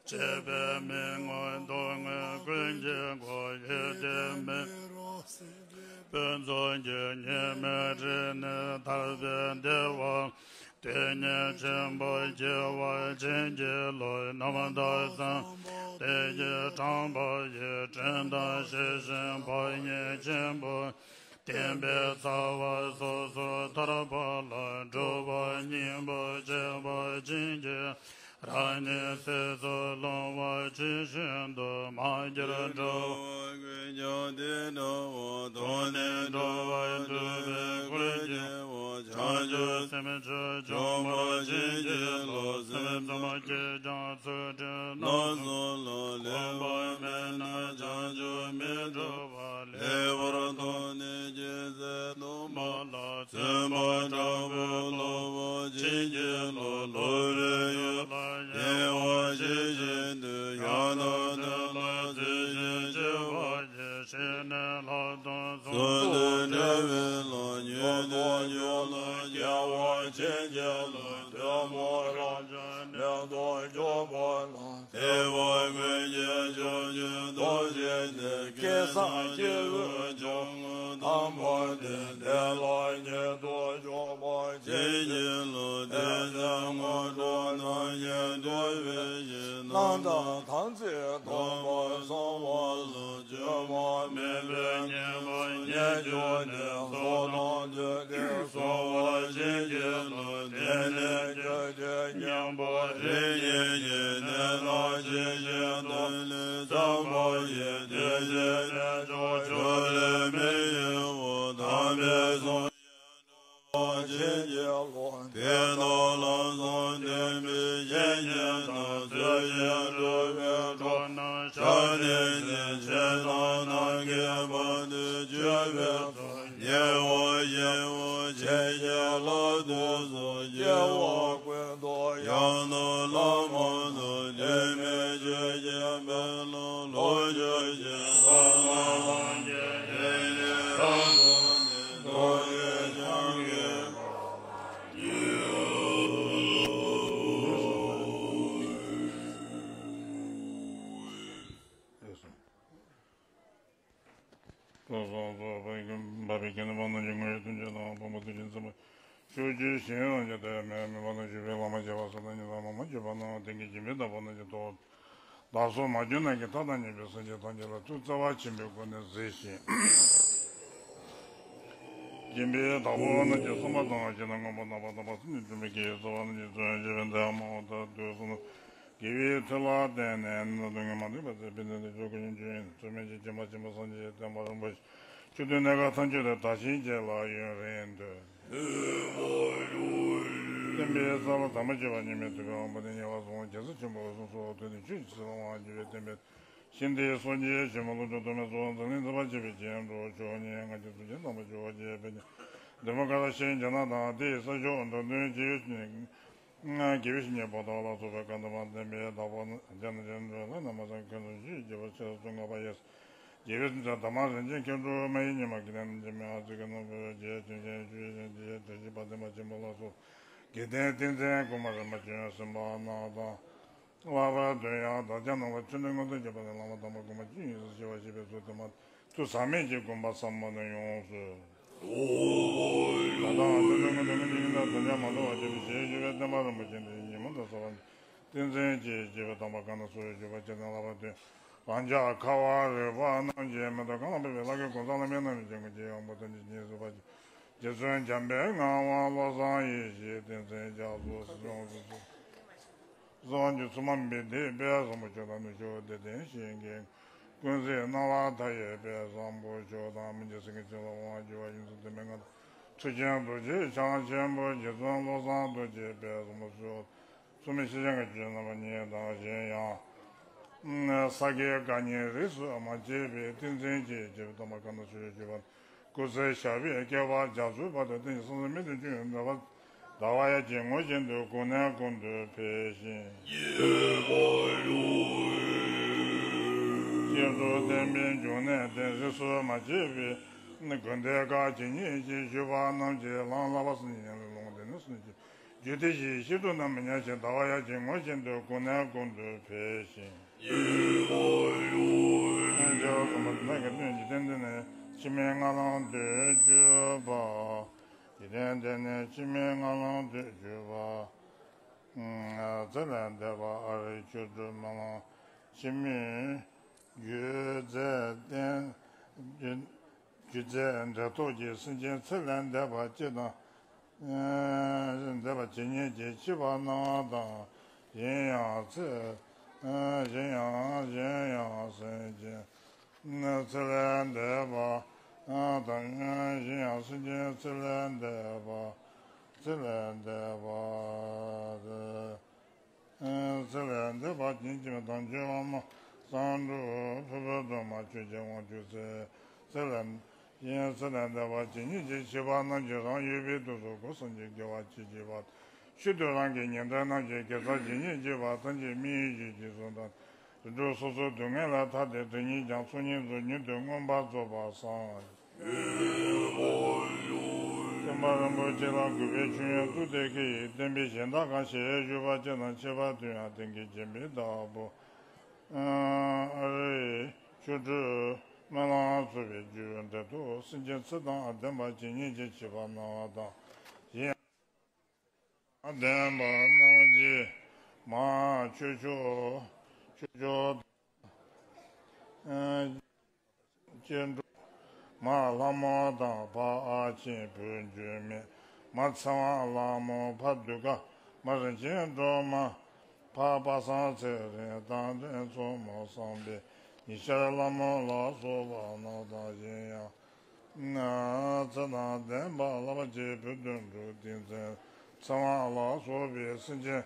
བྱས་པས་མི་མངོན་རྟོག་ངན་ཀུན་གྱི་སྒོ། ཡོད་དེ་མེད་རུང་སྲིད་པའི་ཕུན་ཚོགས་ཀྱི། ཉེས་མེད་རིགས་ནི་ཐར་པའི་བདེ་བ། དེ་ཉིད་ཆེན་པོ་སྐྱེ་བ་བྱིན་གྱིས་རློབ། རྣམ་དག་བསམ་པ་ལས་ཀྱི་དྲངས་པ་ཡི། དྲིན་དང་ཞི་ཞིང་བག་ཡངས་ཆེན་པོ། བསྟན་པའི་རྩ་བ་སོ་སོར་ཐར་པ་ལ། སྒྲུབ་པ་སྙིང་པོ་བྱེད་པ་བྱིན་གྱིས། རང་ཉིད་ཚེ་སྲོག་སློང་བ་ཇི་བཞིན་དུ། མ་གྱུར་འགྲོ་བ་ཀུན་ཀྱང་དེ་འདྲ་བར། ཐོབ་ནས་འགྲོ་བ་སྒྲུབ་པའི་སྒོ་ཕྱེ་བ། བྱང་ཆུབ་སེམས་མཆོག་འབྱོངས་པ་བྱིན་གྱིས་རློབས། སེམས་ཙམ་གྱིས་ཀྱང་ཚུལ་ཁྲིམས་རྣམ་གསུམ་ལ། གོམས་པ་མེད་ན་བྱང་ཆུབ་མི་འགྲུབ་པ། ལེགས་པར་མཐོང་ནས་རྒྱལ་སྲས་སྟོན་པ་ལ། བརྩོན་པ་དྲག་པོས་སློབ་པ་བྱིན་གྱིས་རློབས། སློབ་པའི་ཡུལ་ལ་ཡལ་བ་ཇི་བཞིན་དུ། ཡང་དག་དོན་ལ་ཚུལ་བཞིན་སྤྱད་པ་ཡིས། ཞི་གནས་ལྷ་དང་ཚོགས་དང་འདྲ་བའི་ལམ། ཉན་ཐོས་སྤྱོད་ལ་སྐྱེ་བ་བྱིན་གྱིས་རློབས། དོན་མོ་རང་རྒྱལ་གནས་སུ་གྱུར་པ་ལ། དེ་བ་ཀུན་གྱི་ཕྱོགས་བཅུའི་རྡོ་རྗེ་འདི། སྐལ་བཟང་སྐྱེས་བུ་འབྱུང་གནས་དམ་པ་འདི། དེ་ལ་ཉིད་དུ་འཇུག་པ་བྱིན་གྱིས་རློབས། དེ་ཚེ་དངོས་གྲུབ་ཐམས་ཅད་ཐོབ་པའི་ཕྱིར། རྣམ་དག་དམ་ཚིག་སྡོམ་པར་གསོལ་བ་ལ། བཅོས་མ་མེད་པའི་ཉེས་པ་ཉེས་གྱུར་ནས། ཚོགས་དང་བདུད་སྡེ་གསོལ་བ་བྱིན་གྱིས་རློབས། དེང་ནས་ཀྱང་དུས་མཉམ་པར་རིམ་གཉིས་ཀྱི། གནས་ལ་ཇི་བཞིན་དུ་ལུས་བརྩམས་པ་ཡི། དེ་བཞིན་གནས་མཆོག་ཕྱོགས་ལས་མི་གཡོ་བར། དམ་པའི་གསུང་བཞིན་བྱིན་གྱིས་རློབས། དེ་དག་ལམ་བཟང་བསྟན་པའི་བཤེས་གཉེན་དང་། ཚུལ་བཞིན་སྒྲུབ་པའི་གྲོགས་རྣམས་ཕྱག་འདེབས་ཤིང། ཕྱི་ནང་ནམ་མཁའི་བར་དུ་གཅོད་པའི་ཚོགས། ཉེ་བར་ཞི་བར་བྱིན་གྱིས་བརླབ་ཏུ་གསོལ། སྐྱེ་བ་ཀུན་ཏུ་ཡང་དག་བླ་མ་དང་། ལུས་མེད་ཆོས་ཀྱི་དཔལ་ལ་ལོངས་སྤྱོད་ཅིང་། ལྷ་དང་ལྷ་མིན་གྱི་དེད་དཔོན་ནི། རྡོ་རྗེ་འཆང་གི་ ཐུགས་རྗེ་དང་ཕུང་པོ་ཐུགས་རྗེ་ཚེ་མ་ཤོག་ཅིག་གཞན་རང་རྒྱལ་དུ་མེད་མེད་པ་དང་བཞུགས་པའི་བླ་མ་མཆོད་པ་སོགས་དང་ཉི་ཟླ་མ་མ་བརྗོད་པ་རྣམས་དེང་གི་སྦྱིན་པའི་བདག་པོ་རྣམས་ཀྱི་ཐོག་བདག་སོགས་མ་གྱུར་ནམ་མཁའི་མཐའ་དང་མཉམ་པའི་སངས་རྒྱས་ཐམས་ཅད་ལ་ཐུགས་བརྩེ་བ་ཆེན་པོའི་སྒོ་ནས་གཟིགས་ཤིང་། སྦྱིན་པའི་བདག་པོ་རྣམས་ཀྱི་བསམ་པ་དང་ཞེ་སྡང་ངན་པ་དང་བར་དོ་བར་གསུམ་གྱི་སྒྲོན་མེ་གིས་རྩ་བ་རྣམས་ཀྱི་བརྩོན་འགྲུས་པའི་འདས་མ་འོངས་དང་དུས་གསུམ་དགེ་བའི་མཐུ་ལ་བརྟེན་ནས་ནམ་དུ་ངན་མ་འདུས་པ་ཚེ་ཕན་ཚུན་དུ་ཆོས་སྐུ་ཡོན་ཆོས་ཡིན་ཚུལ་མིན་གྱི་སྦྱིན་པ་ཆེན་པོ་སངས་རྒྱས་བསྟན་པ་རིན་པོ་ཆེ་ཆོས་དུས་གནས་སྐབས་ཐམས་ཅད་དུ་དར་ཞིང་རྒྱས་ལ་ཡུན་རིང་དུ། བསྟན་པའི་ས་ལ་དམ་པ་བཅུ་པ་ཉི་མའི་ཐུབ་པའི་དབང་པོ་དེ་ཉེ་བར་བཟུང་རྒྱལ་སྲས་ཆེན་པོ་གསུམ་སོགས་དོན་དུ་ཆོས་ཀྱི་ཚུལ་དབང་བརྒྱུད་པའི་བསྟན་པའི་ཤིང་རྟའི་སྲོལ་འབྱེད་ཆེན་མོ་ལུགས་སྒྲུབ་ཐོགས་མེད་གཙོ་བོ་འཛམ་གླིང་མཛེས་པར་བྱེད་པའི་རྒྱན་དུ་མཆོག་ཉིད་ང་བཅས་སུ་ཇི་དམ་པ་ཇོ་བོ་རྗེ་དཔལ་ལྡན་འདུས་མ་བཀའ་དང་ཤེས་རྒྱ་ནག་དང་དེའི་ས་ཕྱོགས་འགྲོ་དོན་རྗེ་ཡོད་ཅིང་དགེ་བའི་བཤེས་གཉེན་པོ་ཏཱ་ལ་སོགས་པའི་བཀའ་གདམས་པ་བསྟན་པའི་བདག་པོ་རྒྱ་ནག་ཅན་འགྲོ་ལ་རྣམ་པ་ཚང་ཁྱོད་ཚོ་ཞུས་རྒྱལ་པོ་ཆེ་སུ་ལྔ་པ་ཡེ་རྒྱལ་བའི་སེམས་ཅན་དམ་པ་རིན་ཆེན་མཁས་གྲུབ་མ་ཡི་ཉི་མ་གི་ལན་འཇམ་མི་ཨ་ཙི་གི་ནོར་བུ་རྗེ་བཙུན་ཆེན་ཆོས་ཡེ་ཤེས་རྗེ་བཀྲ་ཤིས་དཔལ་ལྡན་པ་ཆེན་པོ་ལ་སོགས་དགེ་ལྡན་བསྟན་འཛིན་གོང་མ་རིམ་པ་བྱོན་ཟིན་པ་རྣམས་དང་། ལྷག་པར་དུ་ཡང་བདག་ཅག་ནང་ལ་ཆོས་འདི་མངོན་མཐོ་རྒྱས་པ་ནས་བླ་མ་དམ་པ་གོང་མ་བཅུ་ཡིན་ཟེར་ཞེས་པ་ཞེས་པའི་ཚུལ་དུ་མ་ཐུགས་ཟག་མེད་ཀྱི་དགོངས་པ་ཟབ་མོ་ནས་ཡོངས་སུ། ད་ལྟའང་ཆོས་འདི་མངོན་མཐོ་ངེས་ཀྱི་ཡིན་ལ་དོན་ཀྱང་མ་འདོར་བར་བྱེད་པའི་ཞེས་ཞུ་བའི་བསྟན་པ་རིན་པོ་ཆེ་འདི་ཉིན་མོ་དང་གསོལ་བ་བཏིང་འཛིན་གྱིས་བྱས་པའི་དམ་པ་གང་དང་སུ་ཞུ་བ་ཅི་དང་ལྷག་པར་དུ་རང་ཅག་ཁ་བ་རི་པ་རྣམས་ཀྱིས་མེ་ཏོག་གང་ལ་ཕུལ་བའི་ལྷ་སྐལ་གང་ཟག་ལ་སྨན་རྣམས་ཀྱི་སྐུ་ཅི་ཡང་མོ་དང་ཉིད་སུ་བ་ཅི། རྗེ་བཙུན་འཇམ་པའི་ངག་དབང་བློ་བཟང་ཡེ་ཤེས་བསྟན་འཛིན་རྒྱ་མཚོ་སྲིད་སྐྱོང་སྲིད་གསུམ། གསང་བ་འདི་ཚུལ་མ་འབད་དེ་དཔལ་བཟང་པོ་ཆོས་དང་ནུབ་ཕྱོགས་བདེ་ལྡན་ཞིང་གི་ཀུན་གཟིགས་སྣང་བ་མཐའ་ཡས་དཔལ་བཟང་པོ་ཆོས་དང་མི་འཇིགས་སེང་གེ་ཆོས་ལ་དབང་བསྒྱུར་བ་ཡིན་ཚུལ་དུ་མན་ངག་མཐུ་ཆེན་རྡོ་རྗེ་འཆང་ཆེན་པོ་རྗེ་བཙུན་བློ་བཟང་རྡོ་རྗེ་དཔལ་བཟང་པོ་སོགས་ཚུལ་མིན་ཤེས་བྱ་ངེས་བྱུང་རྣམ་པ་གཉིས་དང་གཞན་ཡང་། ས་དགེ་བཀའ་རྙིང་རིས་སུ་མ་ཆད་པའི་བསྟན་འཛིན་གྱི་རྗེ་བོ་དམ་པ་གང་དང་སུ་ཞུ་བ། སྐུ་ཚེ་ཞབས་པད་བསྐལ་པ་བརྒྱ་ཚོའི་བར་དུ་བསྟན་ཞིང་སེམས་ཅན་མི་མཐུན་ཕྱོགས་ཡོངས་འདྲ་བ་ཟླ་བ་ཡ་གྱི་ངོ་བཞིན་དུ་གོང་ནས་གོང་དུ་འཕེལ་ཞིང་། སྐྱེ་འགྲོ་བསྟན་པའི་འབྱུང་གནས་བརྟན་རིས་སུ་མ་ཆད་པའི་དགོན་སྡེ་ཁག་ཇི་སྙེད་ཅིག་ཞུས་པ་རྣམས་ཀྱི་ལམ་བསླབ་པ་སེམས་ཉིད་ལ་ལོངས་སྤྱོད་ནས་སེམས་ཀྱི་རྒྱུད་སྡེ་བཞིའི་བཤད་སྒྲུབ་རྣམས་མི་ཉམས་ཤིང་ཟླ་བ་ཡ་གྱི་ངོ་བཞིན་དུ་གོང་ནས་གོང་དུ་འཕེལ་ཞིང་། རྒྱལ་བ་གོང་མ་དེ་དག་གི་དོན་འཇིག་རྟེན་འདི་ནས་འཆི་མེད་ལྔ་ལམ་དུ་གྱུར་པ། འཇིག་རྟེན་འདི་ནས་འཆི་མེད་ལྔ་ལམ་དུ་གྱུར་པ། ཚེ་ལས་འདས་པ་ཨ་རིའི་ཆོས་སྒྲུབ་སྨོན་ལམ་འཆི་མེད་སྒྱུ་རྩལ་བསྟན། སྒྱུ་རྩལ་འབྲེལ་ཐོགས་ཀྱི་སེམས་ཅན་ཚེ་ལས་འདས་པ་སྤྱི་དང་། འདས་པ་ཇི་སྙེད་ཅིག་མཆིས་པ་རྣམས་དང་། གཞན་ཡང་ཚེ། གཞན་ཡང་གཞན་ཡང་སེམས་ཅན་ཚེ་ལས་འདས་པ་དང་། གཞན་ཡང་སེམས་ཅན་ཚེ་ལས་འདས་པ། ཚེ་ལས་འདས་པ། ཚེ་ལས་འདས་པ་ཇི་སྙེད་ཅིག་དང་བཅས་པ་མ་གསང་སྒྲུབ་ཕུར་བུ་དུ་མ་ཆོས་ཀྱི་དབང་ཕྱུག་ཚེ། ཚེ་ལས། ཡང་ཚེ་ལས་འདས་པ་ཇི་སྙེད་ཅིག་མཆིས་པ་རྣམས་ཀྱི་རང་ཡོད་པའི་དུས་སུ་སྒོ་གསུམ་གྱི་དགེ་བ་ཇི་བགྱིས་པ། ཤུལ་དུ་རང་གི་ཉེ་འབྲེལ་རྣམས་ཀྱི་དགེ་རྩ་ཇི་སྙེད་ཅིག་པ་ཐམས་ཅད་དམིགས་ཡུལ་གྱི་རྗེས་སུ་འབྲང་། རིགས་དྲུག་སོ་སོའི་སྡུག་བསྔལ་ལས་ཐར་ཏེ་དེ་ཉིད་ཀྱང་ཚོགས་གཉིས་སུ་མྱུར་དུ་མངོན་པར་རྫོགས་པར་བསམ། བསྟན་པ་རིན་པོ་ཆེ་ལ་གུས་པས་མཆོད་ཡོན་བསྩལ་ཏེ་བསྐྱེད་ཡི་བསྟན་པའི་གཞན་དག་གང་ཞེས་ཞུས་པ་ཅི་དང་ཁྱད་པར་དུ་ཡང་དེང་གི་སྦྱིན་པའི་བདག་པོ། ཨ་རིའི་ཆོ་འཕྲུལ་སྨོན་ལམ་ཚུགས་པའི་རྒྱུ་འབྲས་དུ་སེམས་ཅན་ཚེ་དང་ལྡན་པ་ཇི་སྙེད་ཅིག་མཆིས་པ་རྣམས་དང་། གཞན་ཡང་ལྡན་པ་རྣམས་ཀྱིས་མ་ཆོས་མཆོག་ཆོས་མཆོག་དང་། སྐྱེ་འགྲོ་མ་ལྷ་མོ་དང་ཕ་ཨ་ཆེན་བུ་འགྱུར་མེད་མ་ཚེ་དབང་ལྷ་མོ་ཕ་གདུགས་དཀར་མ་རིན་ཆེན་སྒྲོལ་མ་ཕ་པ་སངས་ཚེ་རིང་རྟ་མགྲིན་མཚོ་མོ་བསམ་པའི་ཉི་ཤར་ལྷ་མོ་ལ་སོགས་པ་རྣམས་དང་གཞན་ཡང་། ཚེ་དང་ལྡན་པ་བསླབ་པ་གཅིག་བུ་དོན་གྲུབ་བསྟན་འཛིན་ཚེ་དབང་ལ་སོགས་པའི་སེམས་ཅན་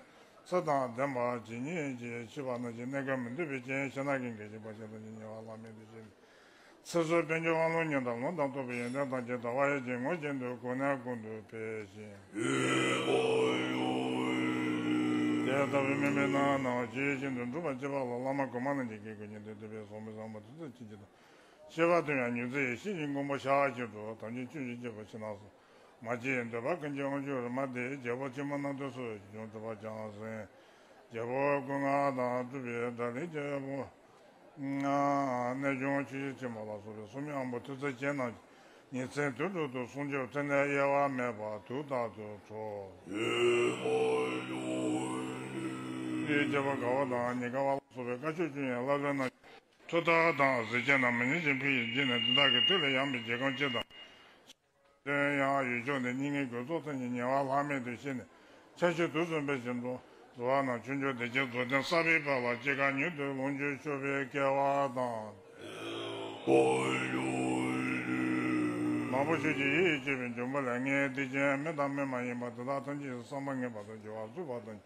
ཚེ་དང་ལྡན་པ་ཇི་སྙེད་ཅིག་མཆིས་པ་རྣམས་ཀྱི་གནས་སྐབས་མི་འདོད་པའི་རྐྱེན་ཤ་ན་གི་འགལ་གྱི་བར་ཆད་དང་ཉེ་བར་བླ་མེད་དུ་ཞི། ཚེ་བསོད་དཔལ་འབྱོར་དབང་ལུང་སྙན་གྲགས་ལུང་དང་རྟོགས་པའི་ཡོན་ཏན་ཐམས་ཅད་ཟླ་བ་ཡར་གྱི་ངོ་བཞིན་དུ་གོང་ནས་གོང་དུ་འཕེལ་ཞིང་། དེ་ལྟ་བུའི་དམིགས་མེད་སྣང་བ་སྣང་བ་ཇི་བཞིན་དུ་འགྲུབ་པར་བྱེད་པ་ལ་བླ་མ་གོང་མ་རྣམས་ཀྱི་དཀྱིལ་འཁོར་ཉིད་དུ་བསྡུས་པའི་ཟབ་མོའི་ཟབ་མོ་ཐུགས་བརྩེ་ཆེན་པོ་དང་། ཁྱད་པར་དུ་ཡང་མྱུར་མཛད་ཡེ་ཤེས་ཀྱི་མགོན་པོ་ཤཱཀྱ་ཐུབ་པ་ཐམས་ཅད་ཆོས་ཀྱི་སྐྱེས་བུ་ཕྱི་ནང་གསུམ་མ་སྐྱེས་འདོད་པ་ཀུན་གྱི་དབང་ཕྱུག་རེ་མ་ཏི་རྒྱལ་པོ་ཆེན་པོ་རྣམ་ཐོས་སོགས་ཀྱི་འབྱུང་ཐུབ་པ་བྱང་སེམས་རྒྱལ་པོ་སྐུ་ལྔ་དང་སྤྲུལ་པའི་སྒྲ་གླིང་རྒྱལ་པོ་རྣལ་འབྱོར་ཆོས་ཀྱི་ཆེན་པོ་ལ་སོགས་པའི་སོ་མའི་དབང་པོ་ཐུགས་བརྩེ་ཅན་རྣམས་ཀྱིས་ ཉིན་མཚན་དུས་དྲུག་ཏུ་སྲུང་སྐྱོབ་མཚན་ལྡན་གཡེལ་བ་མེད་པར་དུས་རྟག་ཏུ་འཚོ། ཡུལ་རྒྱལ་པོ་དགའ་བ་དང་ཉེ་དགའ་བ་ལ་སོགས་པའི་བཀའ་ཆོས་བཅུ་ཡི་བསླབ་བྱ་རྣམས་མཐུ་རྟགས་དང་གཟི་བརྗིད་རྣམས་མི་ཉམས་ཤིང་ཕུལ་བའི་རྗེས་ནས་དེ་དག་གི་མཐུ་ལས་ཡངས་པའི་རྒྱལ་ཁམས་སྤྱི་དང་། དོན་ཡང་ཡུལ་ཕྱོགས་འདིར་སྙིང་གའི་དགོས་ཚོགས་ཐམས་ཅད་ཉེ་བར་བསླད་མེད་དུ་ཤེས་ནས། ཆར་ཆུ་དུས་གསུམ་འཕེལ་ཞིང་རྫོགས་པ་རྣམས་ཆོས་འབྱོར་བདེ་ཆེན་རྫོགས་ལྡན་བསགས་པའི་བར་ལ་ཅི་དགར་མྱུར་དུ་ལོངས་སྤྱོད་ཤོག་པའི་སྐལ་བ་དང་། མང་པོ་ཤོས་ཀྱི་ཡིད་ཡིད་ཆེས་པའི་འབྱུང་པོ་ལས་ངན་སྡིག་ཅན་མི་དང་མི་མ་ཡིན་པ་དེ་དག་ཐམས་ཅད་བསམ་པ་ངན་པ་དང་སྦྱོར་བ་རྩུབ་པ་དང་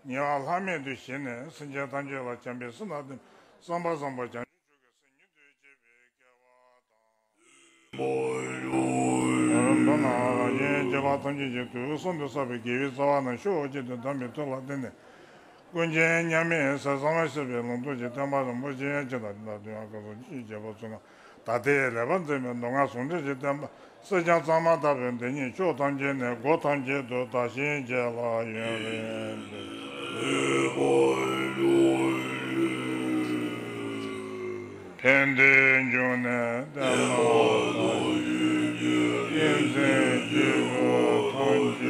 ཉེ་བར་བསླད་མེད་དུ་ཤེས་ནས་སེམས་ཅན་ཐམས་ཅད་ལ་བྱམས་པའི་སེམས་དང་ལྡན་བསམ་པ་བཟང་པོ་བྱང་ཆུབ་མཆོག་གི་སེམས་མྱུར་དུ་སྐྱེ་བའི་སྐལ་བ་དང་། མདོར་ན་རང་གཞན་སྐྱེ་བོ་ཐམས་ཅད་ཀྱི་དུས་གསུམ་དུ་བསགས་པའི་དགེ་བའི་རྩ་བ་རྣམས་ཤུགས་ཆེན་པོས་དམ་པའི་མཐུ་ལ་བརྟེན་ནས། ཀུན་མཁྱེན་མཉམ་མེད་ཟས་གཙང་མ་བཞད་པའི་ལུང་རྟོགས་ཀྱི་སྟོན་པ་རིན་པོ་ཆེ་ཡང་ཇི་ལྟར་ལྟར་དུ་ཡང་སྐབས་སུ་ཅི་བྱེད་པ་ཚུལ་ཁྲིམས་ད་ལྟའི་ལེགས་པར་འཛིན་པའི་མདོ་སྔགས་ཟུང་འབྲེལ་གྱི་བསྟན་པ་གསེར་སྦྱངས་གཙང་མ་ལྟ་བུའི་འདི་ཉིད་ཕྱོགས་ཐམས་ཅད་ནས་སྒོ་ཐམས་ཅད་དུ་དར་ཞིང་རྒྱས་ལ་ཡུན་རིང་ཕན་བདེའི་འབྱུང་གནས་བརྟན་པ་དང་། ཡོན་ཏན་སྐྱེ་བོ་ཐམས་ཅད་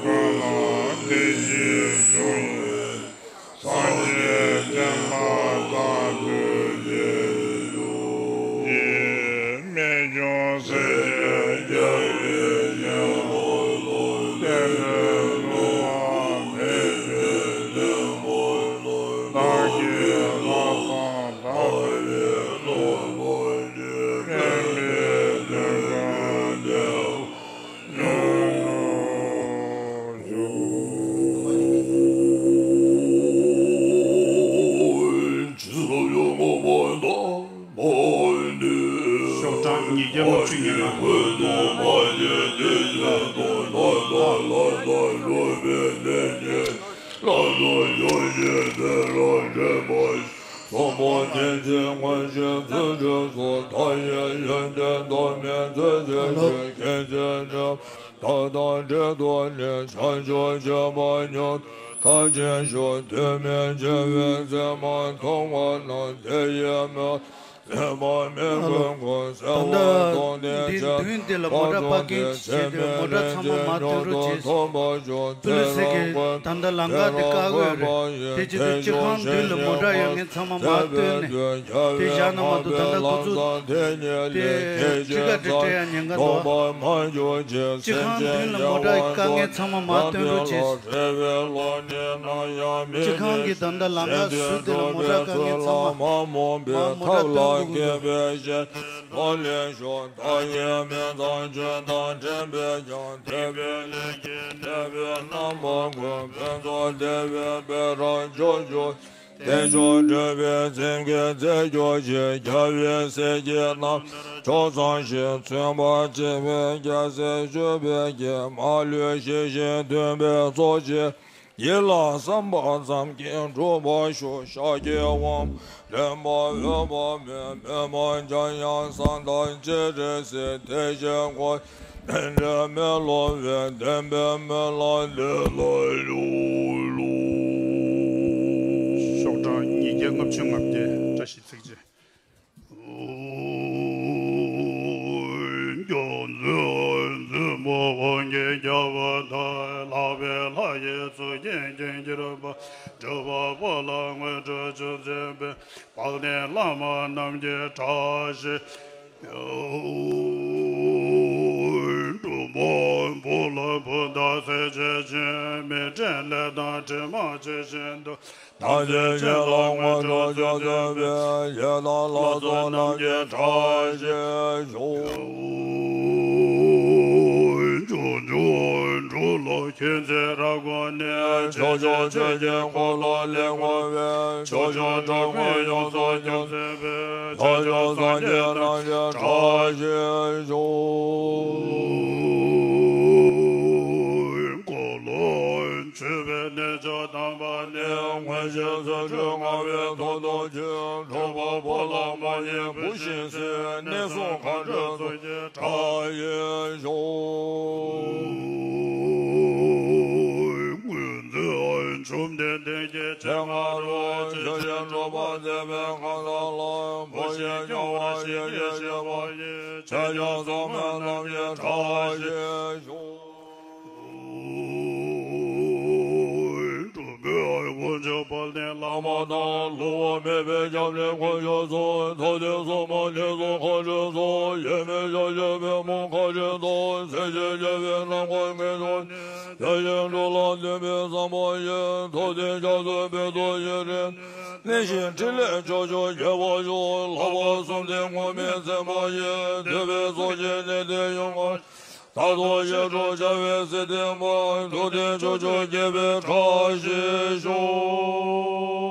ཀུན་ལ་བདེ་སྐྱིད་འབྱུང་བའི། སངས་རྒྱས་བསྟན་པ་དར་དུ་གྱུར་ཅིག་རྨད་བྱུང་སྲས་བཅས་རྒྱལ་བའི་ཞལ་སྔ་ལ། བསྟན་འགྲོའི་སློབ་མ་ཕལ་ཆེར་བདེ་མོ་ལ། བདག་གི་ལྷག་བསམ་དག་པའི་བློ་ལ། ཕན་པའི་དོན་ཀུན་བདེ་བ། ཤོག་གྲངས་ཉིས་བརྒྱ་ལྔ་བཅུ་ང་ལྔ། གསུམ་པོ་རྟེན་ཅིང་མངོན་ཤེས་ཚུལ་ཁྲིམས་སོགས། མཐའ་ཡས་ཡོན་ཏན་ཐོགས་མེད་མཛོད་ཅིག་ཆོས། མཁྱེན་བརྩེ་ནུས་པ་དག་དང་འབྲེལ་ཐོགས་ནས། བྱང་ཆུབ་སྤྱོད་པ་མྱུར་མཐར་ཕྱིན་ཤོག་དུས་མིན་འཆི་བའི་མཚན་མ་མཐོང་བ་ན། དེ་ཡི་མི་ཚེ་མ་མི་ཀུན་ཀུན་གསལ་བ་མཐོང་སྟེ། འདི་མདུན་འདི་ལ་མོ་ཊ་པར་ཀིང་བྱས་ཏེ་མོ་ཊ་ཚང་མ་མར་ཐོན་རོགས་བྱེད། པུ་ལི་སི་གིས་ད་ལྟ་ལམ་ཁ་དེ་བཀག་གི་ཡོད་རེད། དེ་བྱེད་དུས་སྤྱི་ཁང་མདུན་ལ་མོ་ཊ་ཡོད་མཁན་ཚང་མ་མར་བཏོན་ནས་དེ་བཞག་ན་མ་གཏོགས་ད་ལྟ་ཁོ་ཚོ་དེ་ཁྲི་ཀ་དེ་སྤྲད་ཡ་ཉེན་ཁ་འདུག་སྤྱི་ཁང་མདུན་ལ་མོ་ཊ་བཀག་མཁན་ཚང་མ་མར་བཏོན་རོགས་བྱེད། སྤྱི་ཁང་གི་ད་ལྟ་ལམ་ཁ་ཟུར་དེ་ལ་མོ་ཊ་བཀག་མཁན་ཚང་མ་མར་མོ་ཊ་བཏོན་དགོས་ཀྱི་འདུག་ནོར་ལེན་ཤོག་བདག་གི་མི་ཚང་ཆོས་དང་མཐུན་པས་ཀྱང་། དད་པའི་ལས་ཀྱིས་འདས་པའི་རྣམ་པ་ཀུན། ཕུན་ཚོགས་བདེ་བའི་དཔལ་རང་མཆོག་གྱུར། བདེ་མཆོག་སྤྲུལ་པའི་སེང་གེ་རྩེ་སྐྱོང་ཞིང་། རྒྱལ་བའི་སྲས་ཀྱི་རྣམ་ཐར་མཆོག་གཙང་ཞིང་། བཙུན་པ་སྤྱན་རས་རྒྱལ་སྲས་སྤྱོད་པའི་དཀྱིལ། མ་ལུས་ཞི་ཞིང་མཐུན་པའི་ཚོགས་ཀྱིས། ཡིད་ལ་བསམ་པ་ཙམ་གྱིས་འགྲུབ་པར་ཤོག་ཤཱཀྱའི་དབང་པོ་ལེན་པར་འོས་པ་མེད། མི་མང་འཇམ་དབྱངས་བསམ་དང་སྤྱན་རས་གཟིགས། དེ་བཞིན་འཁོར་དེ་འདྲའི་མི་སློབ་པའི། བདེན་པའི་མི་ལ་ལུས་ལ་ལུས་ལུས། ཤོག་གྲངས་ཉིས་བརྒྱ་ལྔ་བཅུ་ང་བརྒྱད། བཀྲ་ཤིས་ཚིག་བརྗེ། སྐྱོང་མཛོད་མཛོད་མོ་ཧོ་གྱེན་རྒྱལ་བ་དང་། ལྷག་པའི་ལྷ་ཡི་གཙུག་རྒྱན་ཀུན་གྱུར་པ། སྤྲུལ་པ་པོ་ལ་དངོས་གྲུབ་ཅུང་ཟད་པའི། དཔལ་ལྡན་བླ་མ་རྣམས་ཀྱི་བཀྲ་ཤིས། འབྲུག་མོ་བུ་ལ་བུ་དང་སྲས་བཅས་ཀྱི། མི་འབྲལ་ལས་དང་དྲི་མ་ཇི་བཞིན་དུ། དམ་ཚིག་ཅན་ལ་དངོས་གྲུབ་ཅུང་ཟད་པའི། ཡི་དམ་ལྷ་ཚོགས་རྣམས་ཀྱི་བཀྲ་ཤིས་ཤོག་ཕྱོགས་བཅུ་འབྲུག་ལ་མཁྱེན་བརྩེ་རབ་བསྐུལ་ནས། ཕྱོགས་བཅུ་ཆོས་ཀྱི་འཁོར་ལོ་ལས་བསྐོར་བའི། ཕྱོགས་བཅུ་འགྲོ་ཀུན་ཡོངས་སུ་སྐྱོབ་མཛད་པའི། ཕྱོགས་བཅུ་སངས་རྒྱས་རྣམས་ཀྱི་བཀྲ་ཤིས་ཤོག་འཁོར་ལོ་མཆོད་པའི་གནས་མཆོག་དམ་པ་ནས། མངོན་ཤེས་ཚུལ་ཁྲིམས་མངའ་བའི་ཐོག་ཏུ་སྤྱོད། སྤྲུལ་པ་པོ་ལ་མ་ཡིན་བུ་བཞིན་གཟིགས། གནས་གསུམ་མཁའ་འགྲོའི་ཚོགས་ཀྱི་བཀྲ་ཤིས་ཤོག་ཀུན་མཛོད་བཅོམ་ལྡན་འདས་ཀྱི་སྤྱན་སྔ་རུ། ཆོས་ཀྱི་སྒྲུབ་པ་མཛད་པའི་མཁའ་ལྟར་ལ། བུ་བཞིན་སྐྱོང་བ་ ཡེ་ཤེས་པ་ཡི། ཆོས་སྐྱོང་སྲུང་མ་རྣམས་ཀྱི་བཀྲ་ཤིས་ཤོག། སྒྲུབ་པའི་དཀོན་མཆོག་དཔལ་ལྡན་བླ་མ་དང་། བསླུ་བ་མེད་པའི་སྐྱབས་གནས་དཀོན་མཆོག་གསུམ། ཐུབ་བསྟན་སྲུང་མ་ལྷ་ཚོགས་མཁའ་སྤྱོད་གསུམ། ཡོད་མེད་ཆོས་སྤྱོད་པདྨོ་མཁའ་སྤྱོད་གསུམ། སྲིད་ཞིའི་རྒྱལ་པོའི་རྣམ་དཀར་དཀོན་མཆོག་ཡེ་ཤེས་འགྲོ་ལ་འདུན་པའི་བསམ་པ་ཡིས། ཐུབ་བསྟན་རྒྱ་མཚོའི་དཔལ་དུ་ཡུན་རིང་། ནད་གཞི་འཕྲིན་ལས་ཕྱོགས་བཅུར་རྒྱས་པར་ཤོག། ལྷག་པར་གསུམ་ལྡན་མགོན་མེད་མཚན་པ་ཡི། འདོད་པའི་ཚོགས་ཀྱི་གནས་དེར་ཡོང་བར། ད་དུང་ཞི་ཁྲོ་བྱ་བའི་སྲིད་མཐའི་མ། ཐུབ་བསྟན་ཕྱོགས་བཅུར་རྒྱས་པའི་བཀྲ་ཤིས་ཤོག།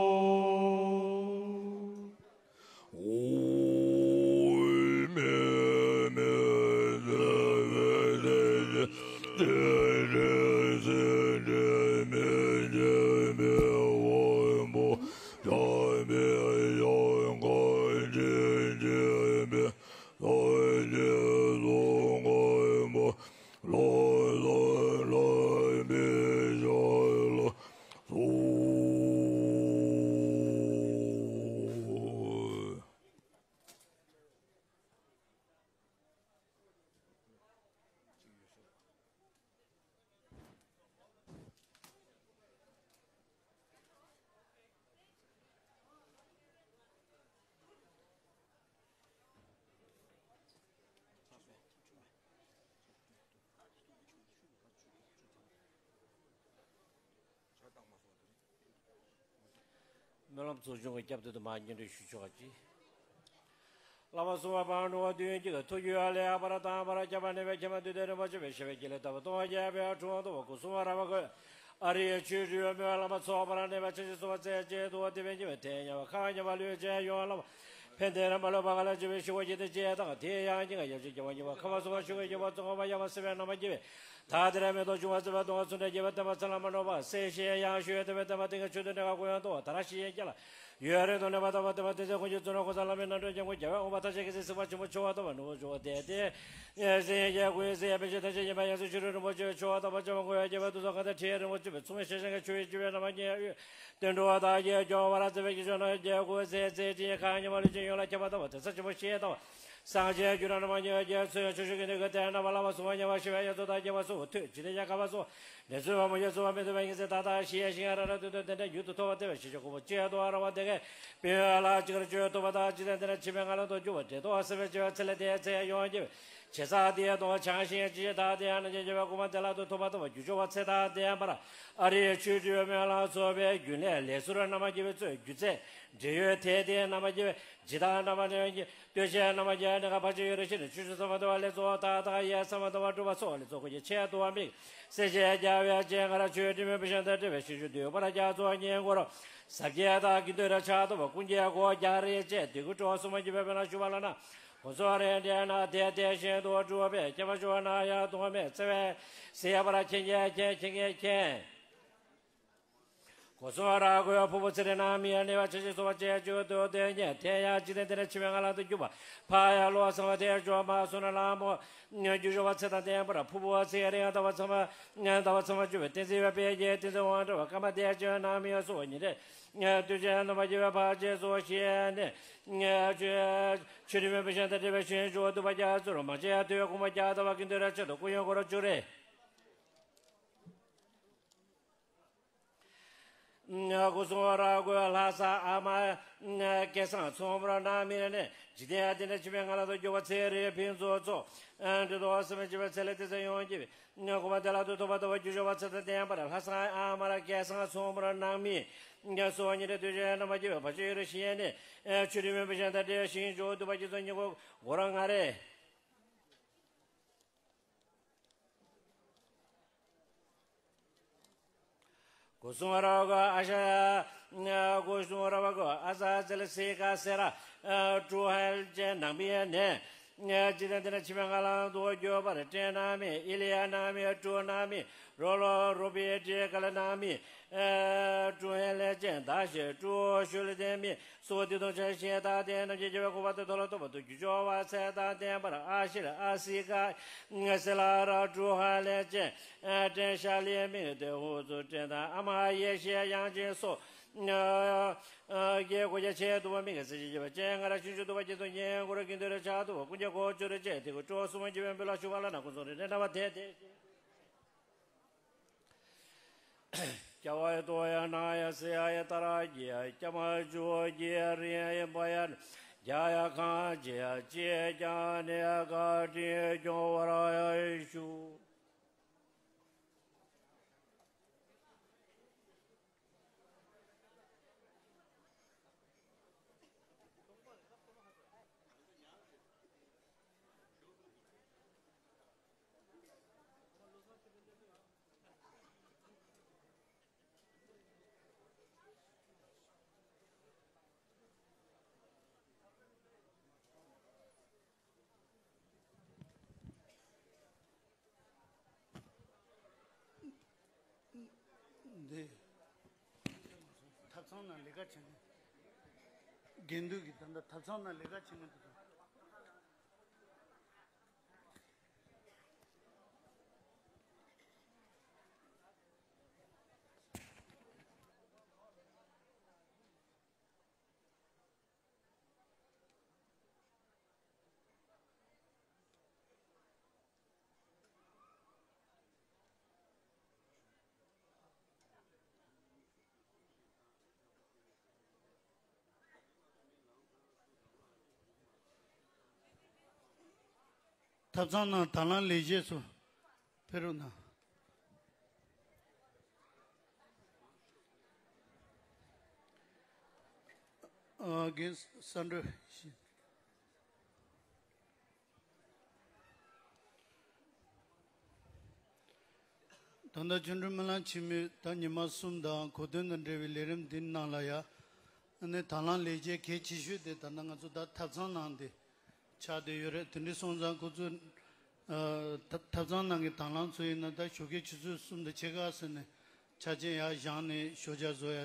སྨོན་ལམ་ཚོགས་ཆུང་གི་སྐྱབས་གཏད་དུ་མར་སྙན་སྒྲོན་ཞུ་ཆོག་ག་ཅི། བླ་མ་གསུམ་པ་འབངས་འགྲོ་བ་དོན་གྱི་ཐུགས་རྒྱུད་ལས་ཨ་པ་ར་དང་པ་ར་སྐྱབས་པ་གནས་པའི་ཁྱད་པར་འདུས་ཏེ་རིན་པོ་ཆེ་བའི་ཞི་བའི་དགེ་ལེགས་ལྟ་བུ་སྟོང་བརྒྱད་པའི་འཁྲུངས་སྟོན་སྐུ་གསུམ་ར་བ་གོས། ཨ་རིའི་ཆོས་སྒྲུབ་མི་བླ་མ་ཚོགས་པར་གནས་པ་ཆེན་ཞིང་གསུམ་པ་རྩེ་གཅིག་ཏུ་དེ་བས་ཉེ་བའི་དེ་ཉེ་བ་ཁ་ཉེ་བ་ལུས་ཅན་ཡོངས་བླ་མ་ཕན་བདེ་ར་མ་ལུས་པ་ག་ལ་བྱེད་པའི་ཤི་བོ་ཡི་དེ་ཅེས་དང་དེ་ཡང་ཉིན་ག་ཡབ་ཅིག་རྒྱལ་བ་ཉི་བ་ཁ་བ་སོ་བ་ཤུ་གི་རྒྱལ་བ་ཙོང་ཁ་བ་ཡ་བ་སེ་བའི་ནང་མ་རྒྱལ་བའི་ད་དེ་ར་མེ་ཏོག་ཆུང་བ་སེ་བ་སྟོང་བ་ཚུན་ཆད་རྒྱལ་བ་བསྟན་པ་ཚེ་ལ་མ་ནོར་བ་སེ་ཤེས་ཡང་ཤུ་བསྟན་པའི་བསྟན་པ་ཏིང་ག་ཆོས་དོན་འདྲ་ག་གོ་ཡང་གཏོང་བ་ད་ར་ཤི་ཡན་སྐྱ་ལ། ཡོད་རེ་དོ་ནས་པ་ཏ་པ་ཏེ་པ་ཏེ་ཚེ་ཁོང་ཆུ་ཙུ་ནོ་ཁོ་ས་ལ་མི་ནང་དྲོད་ཀྱང་ཁོ་རྒྱ་བའི་འོང་བ་ཐ་ཆད་ཀྱི་སེ་སི་པ་ཆེན་པོ་ཆོ་བ་ཏོ་བ་ནུ་བོ་ཆོ་བ་ཏེ་ཏེ། སེ་ཡེ་རྒྱལ་ཁོ་ཡེ་སེ་ཡ་པེ་ཤེ་ཐ་ཆད་ཉི་མ་ཡང་སུ་ཆུ་རུ་རིན་པོ་ཆེ་ཆོ་བ་ཏ་པ་ཆ་བ་ཁོ་ཡ་རྒྱ་བའི་དུ་ས་ག་ཏེ་ཁྲི་ཡ་རིན་པོ་ཆེ་བའི་ཚུ་མེ་ཤེ་ཤེ་ཀ་ཆུ་ཡི་ཆུ་བའི་ན་མ་ཉེ་ཡ་ཡུ། ཏེ་འགྲོ་བ་ད་རྒྱལ་སྐྱོང་བ་ར་ཙེ་བའི་ཀྱི་ཆོ་ན་རྒྱལ་ཁོ་སེ་ཚེ་ཅི་ཁ་ཉི་མ་ལུ་ཅི་ཡོང་ལ་ཁྱབ་པ་ཏ་བ་ཏེ་ས་ཆེན་པོ་ཤེ་ཏ་བ། སངས་རྒྱས་རྒྱུ་ར་ན་མ་ཉེ་བ་རྒྱལ་ཚུ་ཡང་ཆོ་ཤུ་གི་ནི་ག་ཏེ་ན་བ་ལ་བ་སུ་བ་ཉེ་བ་ཤེ་བ་ཡ་ཚོ་ད་རྒྱལ་བ་སུ་བ་ཐུ་ཅི་ཏེ་ཡ་ཁ་བ་སུ། ལས་ཚུལ་བ་མོ་ཡ་ཚུལ་བ་མི་ཚུལ་བ་ཡིན་ཟེར་ད་ལྟ་ཤི་ཡ་ཤི་ཡ་ར་ར་ཏུ་ཏུ་དེ་འདྲ་ཡུལ་དུ་ཐོབ་པ་དེ་བས་ཤི་ཆོག་གོ་བོ་ཅི་ཡ་དོ་ར་བ་དེ་གས་པི་ཡོ་ལ་ཅི་གར་ཆོས་ཐོབ་པ་དང་ཅི་ལས་དེ་ན་ཕྱི་མའི་ང་ལ་དོ་རྒྱུ་བ་དེ་དོ་སེ་བའི་ཅི་བ་ཚེ་ལས་དེ་ཚེ་ཡ་ཡོང་རྒྱུ་བས་ཆེ་ས་དེ་ཡ་དོ་བ་ཆང་ཤི་ཡ་ཅི་ཡ་ད་དེ་ཡ་ན་ཅི་ཅི་བ་ཀུ་མ་དེ་ལ་དོ་ཐོབ་པ་དོ་བ་རྒྱུ་ཆོག་བ་ཚེ་ད་དེ་ཡ་པ་ར་ཨ་རི་ཆོས་སྒྲུབ་མེ་ལ་སོགས་པའི་རྒྱུན་ལས་ལས་སུ་ར་ན་མ་རྒྱུ་བས་ཚོས་རྒྱུ་ཚེ་འབྲེལ་ཡོད་དེ་དེ་ན་མ་རྒྱུ་བས་ཇི་ལྟར་རྣམ་པ་གནས་པའི་ལྟོས་ཆེན་རྣམ་པ་བརྒྱད་ནི་ཁ་ཕར་ཕྱིན་ཡོད་རེ་ཞིག་ནི་ཆུ་ཆུ་ས་མ་དོ་བ་ལས་གཙོ་བོ་ཏག་ཏག་ཡས་ས་མ་དོ་བ་སྒྲུབ་པ་སོགས་ལས་གཙོ་ཁོ་ཡི་ཆེད་དུ་བ་མིག་སེ་ཆེ་རྒྱ་བའི་ཅན་ང་ར་ཆོས་འབྲི་མོད་པའི་ཤིང་རྟ་འབྲི་བའི་ཤིང་ཆུ་འདུས་པར་རྒྱ་མཚོ་ཉེ་འགོར་ཟབ་རྒྱས་དག་གི་འདོད་ར་ཆགས་དོ་བ་ཀུན་རྒྱལ་གོ་རྒྱ་རེ་བཅས་དེ་ཀུན་སྤྲོ་བ་སུ་མ་གྱུར་པའི་བེ་ན་ཞུ་བ་ལ་ན་གོ་ཚོ་རེ་འདྲེ་ན་དེ་དེ་བཞིན་དུ་སྒྲུབ་པའི་སྐྱེ་བ་ཞུ་བ་ན་ཡང་དུ་བ་མེད་བརྩེ་བའི་སེ་ཡ་བ་ར་མཁྱེན་མཁྱེན་མཁྱེན་མཁྱེན་མཁྱེན་མཁྱེན། གོ་སོང་ར་གོ་ཡ་ཕུ་བོ་ཚེ་རིང་ནང་མི་ཡ་ནེ་བ་ཆེ་ཆེ་སོ་བ་ཅེ་ཅོ་དོ་དེ་ཉེ་དེ་ཡ་ཅི་དེ་དེ་ནེ་ཆི་མེ་ང་ལ་དུ་རྒྱུ་བ་ཕ་ཡ་ལོ་སང་བ་དེ་ཅོ་མ་སོ་ན་ལ་མོ་རྒྱུ་ཞོ་བ་ཚེ་དང་ལྡན་པར་ཕུ་བོ་ཚེ་རིང་ད་བ་ཚང་མ་ད་བ་ཚང་མ་རྒྱུ་བ་བསྟན་འཛིན་བ་པེ་ཡེ་བསྟན་འཛིན་དབང་འདྲ་བ་ཀ་མ་དེ་ཅོ་ནང་མི་ཡ་སོ་བ་ཉེ་དེ་དུ་ཅན་ནམ་རྒྱུ་བ་ཕ་ཅེ་སོ་ཤེ་ནེ་ཆུ་རི་མེ་བི་ཤན་ད་དེ་བ་ཤེ་ཅོ་དུ་བ་རྒྱ་ཚུར་མ་ཅེ་ཡ་དུ་ཡ་ཀུ་མ་རྒྱ་ད་བ་ཀིན་དུ་ར་ཆེ་དུ་ཀུ་ཡོ་གོ་ར་ཅུ་རེ། སྐུ་གསུང་བ་ར་གོ་ལྷ་ས་ཨ་མ་སྐལ་བཟང་ཚོང་པར་ནང་མི་རེ་ནས་འཇིག་རྟེན་ཡ་དེ་འདྲ་ཆི་མེད་ང་ལ་དོ་རྒྱུ་བ་ཚེ་རེ་ཕིན་ཚོ་ཚོ་འདི་དོ་སེམས་ཅི་བ་ཚེ་ལ་དེ་ཚེ་ཡོང་གི་བི་སྐུ་མ་དེ་ལ་དོ་ཐོབ་པ་དོ་བ་རྒྱུ་ཞོ་བ་ཚེ་དང་ལྡན་པར་ལྷ་ས་ཨ་མ་ར་སྐལ་བཟང་ཚོང་པར་ནང་མི་སོ་ཉི་རེ་དུ་ཅན་ན་མ་རྒྱུ་བ་ཕ་ཆེ་ཡོད་རེ་ཤི་ཡན་ནི་ཆུ་རི་མེ་བི་ཤན་ད་དེ་ཤིང་ཇོ་དུ་བ་རྒྱུ་ཚོ་ཉི་གོ་གོ་ར་ང་རེ། སྐུ་གསུང་ར་གོ་ཨ་ཤ་ཡ། སྐུ་གསུང་ར་བ་གོ་ཨ་ས་ཙེ་ལ་སི་ཀ་སེ་ར། ཀྲུ་ཧན་ཅན་ནང་པི་ཡ་ནེ། ཅི་དང་དེ་ན་ཆི་མེ་ང་ལང་དུ་འགྱོ་བར་ཏྲེ་ན་མི་ཨི་ལི་ཡ་ན་མི་ཀྲུ་ན་མི་རོ་ལོ་རོ་པི་ཏྲེ་ཀ་ལ་ན་མི། ཀྲུ་ཧན་ལེ་ཅན་ད་ཤེ་ཀྲུ་ཤུ་ལི་དེ་མི། སོ་དེ་དང་ཆ་ཤེས་ད་དེ་རྣམས་ཀྱི་རྒྱལ་བའི་གོ་བ་དེ་ཐོ་ལ་ཐོབ་པ་དུ་རྒྱུ་ཆོ་བ་ཚེ་དང་ལྡན་པར་ཨ་ཤི་ལ་ཨ་སི་ཀ་སེ་ལ་ར་ཀྲུ་ཧ་ལེ་ཅན་ཏྲེན་ཤ་ལེ་མི་དེ་ཧུ་ཚུ་ཏྲེན་དང་ཨ་མ་ཡེ་ཤེས་ཡང་ཅན་སོ་ ཡ། ཡ། སྐྱེ་སྒོ་རྒྱ་ཆེ་འདུ་བ་མི་ག་སྲིད་ཞི་བ་ཅན་ང་ར་ཆུང་ཆུང་འདུ་བ་སྐྱེ་ཚོ་ཉེ་འགོ་ར་ཀིན་དུ་ར་ཆ་འདུ་བ་ཀུན་ཀྱ་གོ་ཆུ་ར་ཅེ་དེ་གོ་ཀྲོ་སུ་མ་འཇི་བན་བི་ལ་ཤུ་བ་ལ་ན་ཀུན་སོང་རི་རེ་ན་བ་དེ་དེ། ཀྱ་བ་ཡ་ཏོ་ཡ་ན་ཡ་སེ་ཡ་ཡ་ཏ་ར་གི་ཡ་ཀྱ་མ་ཇོ་གི་ཡ་རི་ཡ་ཡ་བ་ཡ་ན་ཀྱ་ཡ་ཁ་ཅི་ཡ་ཅི་ཡ་ཀྱ་ནེ་ཡ་ཀ་ཏི་ཡ་ཀྱོ་བ་ར་ཡ་ཤུ། འདི། ཐབ་ཚང་ནང་ལས་ཀ་བྱེད་མཁན། དགེ་འདུན་གྱི་ད་ལྟ་ཐབ་ཚང་ནང་ལས་ཀ་བྱེད་མཁན་དེ་ཚོ། ཐབ་ཚང་ནང་དང་བླངས་ལས་བྱེད་ཚོ་ཕེབས་རོགས་གནང་། ཨ། རྒན་ས་འགྲོ་ཞིག་ད་ལྟ་ཆོ་འཕྲུལ་སྨོན་ལམ་ཆེན་མོའི་ད་ཉི་མ་གསུམ་དང་གོ་སྟོན་དང་འབྲེལ་བའི་ལས་རིམ་འདི་ནང་ལ་ཡ། ཨ་ནི་དང་བླངས་ལས་བྱེད་གལ་ཆེ་ཤོས་དེ་ད་ལྟ་ང་ཚོ་ད་ཐབ་ཚང་ནང་དེ་ཆགས་བསྡད་ཡོད་རེད། དེ་འདྲ་སོང་ཙང་ཁོ་ཚོ་ཨ། ཐབ་ཐབ་ཚང་ནང་གི་དང་བླངས་ཚོ་ཡིན་ན་ད་ཞོགས་ཀའི་ཆུ་ཚོད་གསུམ་དང་ཕྱེད་ཀ་ཟེར་ནས་ཆ་ཆེན་ཡར་བཞེངས་ནས་ཞོགས་ཇ་བཟོ་ཡ་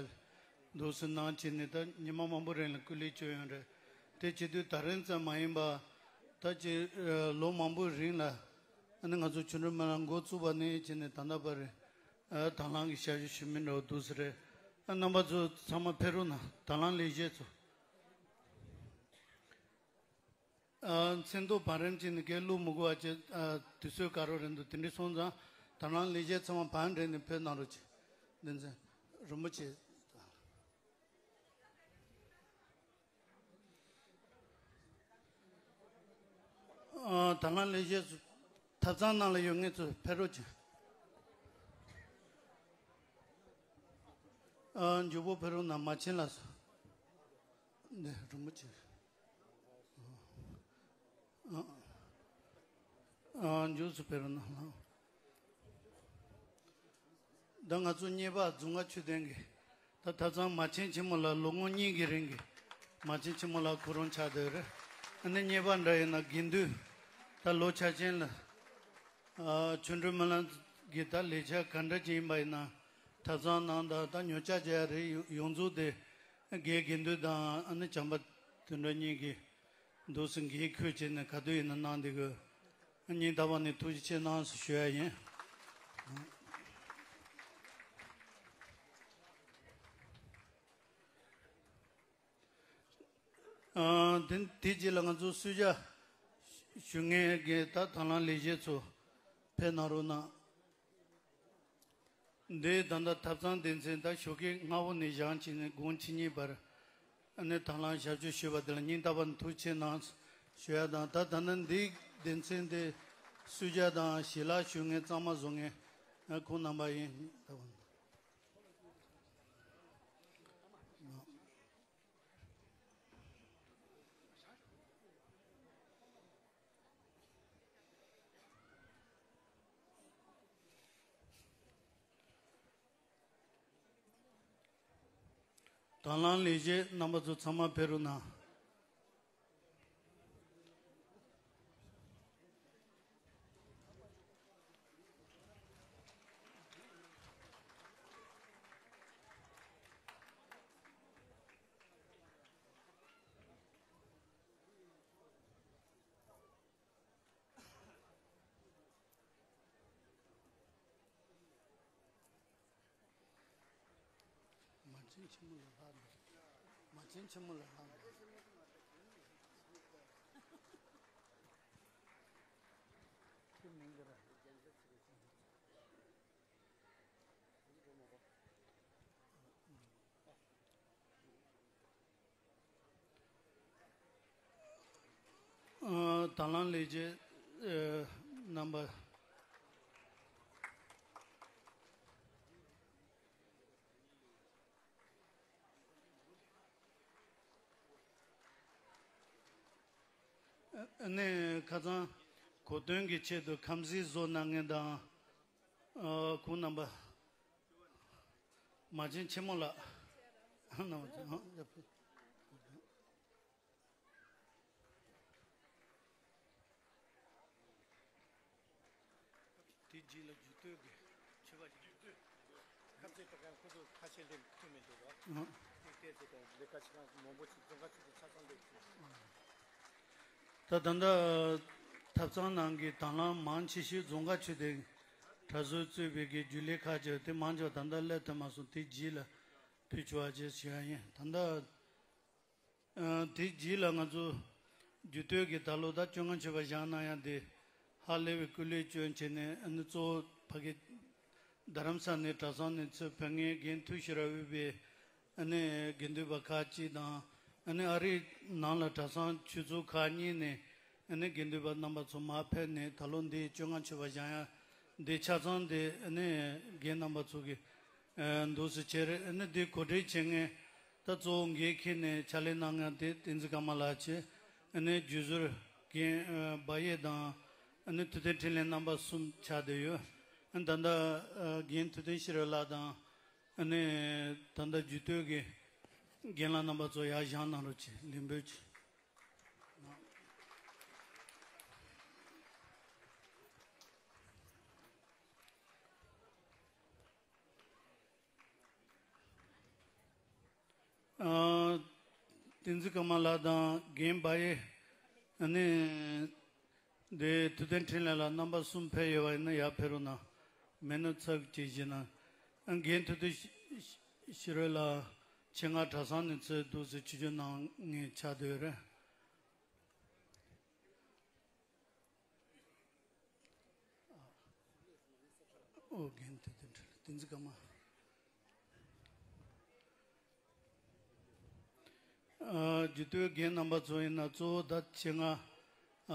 འདུག་སེ་གནང་བྱས་ནས་ད་ཉི་མ་མང་པོ་རིང་ལ་སྐུ་ལས་བསྐྱོན་ཡོད་རེད། དེ་བྱེད་དུས་ད་རིང་ཙམ་མ་ཡིན་པ་ད་ཅིག་ལོ་མང་པོའི་རིང་ལ་ཨ་ནི་ང་ཚོ་ཆོ་འཕྲུལ་སྨོན་ལམ་འགོ་བཙུགས་པ་ནས་བྱས་ནས་ད་ལྟ་བར་དང་བླངས་ཀྱི་ཞབས་ཞུ་ཞུ་མི་འདྲ་བོ་འདུག་སེ་རེད། རྣམ་པ་ཚོ་ཚང་མ་ཕེབས་རོགས་གནང་། དང་བླངས་ལས་བྱེད་ཚོ། ཨ། མཚན་ཐོ་བར་རིམ་གཅིག་ནས་སྐད་བླུག་མི་དགོས་པ་བྱས། ཨ། དུས་ཚོད་ག་རོ་རན་འདུག་དེ་འདྲ་སོང་ཙང་དང་བླངས་ལས་བྱེད་ཚང་མ་བར་འགྲན་ནས་ཕེབས་གནང་རོགས་གྱིས། བདེན་ཚན་རིན་པོ་ཆེ། ཨ། དང་བླངས་ལས་བྱེད་ཚོ་ཐབ་ཚང་ནང་ལ་ཡོད་མཁན་ཚོ་ཕེབས་རོགས་གྱིས། ཨ། མགྱོགས་པོ་ཕེབས་རོགས་གནང་། མ་ཆེན་ལགས་སོ། འདི་རིན་པོ་ཆེ། ཨ། ཨ། མགྱོགས་སུ་ཕེབས་རོགས་གནང་། ད་ང་ཚོ་གཉེར་པ་རྫོང་ཁ་ཆོས་ལྡན་གྱི་ད་ཐབ་ཚང་མ་ཆེན་ཆེན་མོ་ལགས་ལོ་ངོ་གཉིས་ཀྱི་རིང་གི་མ་ཆེན་ཆེན་མོ་ལགས་ཁོ་རང་ཆགས་བསྡད་རེད། ཨ་ནི་གཉེར་པ་འདྲ་ཡིན་ན་དགེ་འདུན་ད་ལོ་ཆ་ཆེན་ལ། ཨ། ཆོ་འཕྲུལ་སྨོན་ལམ་གྱི་ད་ལས་འཆར་ག་འདྲ་ཅིག་ཡིན་པ་ཡིན་ན་ཐབ་ཚང་ནང་ད་ད་ཉོ་ཆ་བྱ་ཡ་རེད། ཡོངས་རྫོགས་དེ་དགེ་དགེ་འདུན་དང་ཨ་ནི་བྱམས་པ་དེ་འདྲ་གཉིས་ཀྱིས་འདུག་སེ་འགན་ཁུར་བྱས་ནས་ག་དུས་ཡིན་ན་གནང་བསྡད་དགོས། སྙིང་ཐག་པ་ནས་ཐུགས་རྗེ་ཆེ་གནང་ཞེས་ཞུ་ཡ་ཡིན། ཨ། དེ་དེ་རྗེས་ལ་ང་ཚོ་གསོལ་ཇ་ཞུ་མཁན་གྱི་ད་དང་བླངས་ལས་བྱེད་ཚོ་ཕེབས་གནང་རོགས་གནང་། འདི་ད་ལྟ་ཐབ་ཚང་སྡེ་ཚན་ད་ཞོགས་ཀའི་སྔ་པོ་ནས་བཞེངས་བྱས་ནས་དགོང་ཕྱི་གཉིས་བར་ཨ་ནི་དང་བླངས་ཞབས་ཞུ་ཞུས་པ་དེ་ལ་སྙིང་ཐག་པ་ནས་ཐུགས་རྗེ་ཆེ་གནང་ཞུ་ཡ་དང་། ད་ད་ནི་འདིའི་སྡེ་ཚན་དེ་གསོལ་ཇ་དང་ཞལ་ལག་ཞུ་མཁན་གཙང་མ་བཟོ་མཁན་ཁོང་རྣམ་པ་ཡིན། ད་བ། དང་བླངས་ལས་བྱེད་རྣམ་པ་ཚོ་ཚང་མ་ཕེབས་རོགས་གནང་། ཆེན་མོ་ལ་ལྷག་འདུག་མ་བྱན་ཆེན་མོ་ལ་ལྷག་འདུག་ཁྱེད་མིང་ག་རེ། ཨ། དང་བླངས་ལས་བྱེད་ཨ་རྣམ་པ། ཨ་ནི་ཁ་སང་གོ་སྟོན་གྱི་ཆེད་དུ་ཁམས་གསེར་བཟོ་གནང་མཁན་དང་། ཨ། ཁོང་རྣམ་པ། མ་བྱན་ཆེན་མོ་ལགས། རྣམ་པ། དེ་རྗེས་ལ་རྒྱུད་སྟོད་ཀྱི་ཆོས་པ་ཞིག་ཁ་རྩེ་ཏྲ་ཀན་ཁོ་ཚོ་ཁ་ཤས་སླེབས་ཐུབ་མི་འདུག་བ། ཨང་། དེ་བལྟས་ཚེ་ཀྱང་ལས་ཀ་བྱེད་མཁན་མང་པོ་ཞིག་རྫོང་ཁ་ཆུ་ཚོད་ཆ་ཚང་སླེབས་ཐུབ། ད་ད་ལྟ་ཐབ་ཚང་ནང་གི་དང་བླངས་མང་ཆེ་ཤོས་རྫོང་ཁ་ཆུ་ཚོད་གྲྭ་ཟུར་གཙོས་པའི་གི་རྒྱུན་ལས་ཁག་ཅིག་དེ་མང་ཆེ་བ་ད་ལྟ་སླེབས་ཐུབ་མ་སོང་། དེ་རྗེས་ལ་ཕུལ་ཆོག་པ་བྱས་ཞུ་ཡ་ཡིན། ད་ལྟ། ཨ། དེ་རྗེས་ལ་ང་ཚོ་རྒྱུད་སྟོད་ཀྱི་ད་ལོ་ཟླ་བཅོ་ལྔ་མཆོད་པ་བཞེངས་གནང་ཡ་དེ་ཧ་ལས་པའི་སྐུ་ལས་བསྐྱོན་བྱས་ནས། ཨ་ནི་གཙོ་བོ་ཕ་གི་རྡ་རམ་ས་ནས་གྲྭ་ཚང་ནས་ཚུར་ཕེབས་མཁན་རྒན་ཐུགས་ཤེས་རབ་འོད་པའི་ཨ་ནི་དགེ་འདུན་པ་ཁག་ཅིག་དང་། ཨ་ནི་ཨ་རིའི་ནང་ལ་གྲྭ་ཚང་ཆོས་ཚོགས་ཁག་གཉིས་ནས་ཨ་ནི་དགེ་འདུན་པ་རྣམ་པ་ཚོ་མར་ཕེབས་ནས་ད་ལོ་འདིའི་བཅོ་ལྔ་མཆོད་པ་བཞེངས་ཡ་འདི་ཆ་ཚང་དེ་ཨ་ནི་རྒན་རྣམ་པ་ཚོ་གི་ཨ། འདུག་སེ་བྱས་རེད། ཨ་ནི་འདི་གོ་སྒྲིག་བྱེད་མཁན་ད་གཙོ་བོ་འགན་འཁྱེར་ནས་ཕྱག་ལས་གནང་མཁན་དེ་བསྟན་འཛིན་ཀརྨ་ལགས་བྱས། ཨ་ནི་རྒྱུན་ཟུར་རྒན་ཨ་བ་ཡེ་དང་། ཨ་ནི་ཐུབ་བསྟན་འཕྲིན་ལས་རྣམ་པ་གསུམ་ཆགས་བསྡད་ཡོད། ཨ་ནི་ད་ལྟ་ཨ་རྒན་ཐུབ་བསྟན་ཤེས་རབ་ལགས་དང་། ཨ་ནི་ད་ལྟ་རྒྱུད་སྟོད་ཀྱི་རྒན་ལགས་རྣམ་པ་ཚོ་ཡར་བཞེངས་གནང་རོགས་བྱེད། ལན་འབོད་བྱེད། ཨ། བསྟན་འཛིན་ཀརྨ་ལགས་དང་རྒན་བ་ཡེ། ཨ་ནི་འདི་ཐུབ་བསྟན་འཕྲིན་ལས་ལགས་རྣམ་པ་གསུམ་ཕེབས་ཡོད་པ་ཡིན་ན་ཡར་ཕེབས་རོགས་གནང་། མེད་ན་ཚབ་ཅིག་བྱེད་གནང་། ཨ། རྒན་ཐུབ་བསྟན་ཤེས་ཤེས་རབ་ལགས་ཆེད་མངགས་གྲྭ་ཚང་ནས་ཚུར་འདུག་སེ་ཆིབས་བསྒྱུར་གནང་མཁན་ཆགས་བསྡད་ཡོད་རེད། ཨོ་རྒན་དེ་དེ་འདྲ་བསྟན་འཛིན་ཀརྨ། ཨ། རྒྱུད་སྟོད་རྒན་རྣམ་པ་ཚོ་ཡིན་ན་གཙོ་བོ་ད་ཆེད་མངགས་ཨ་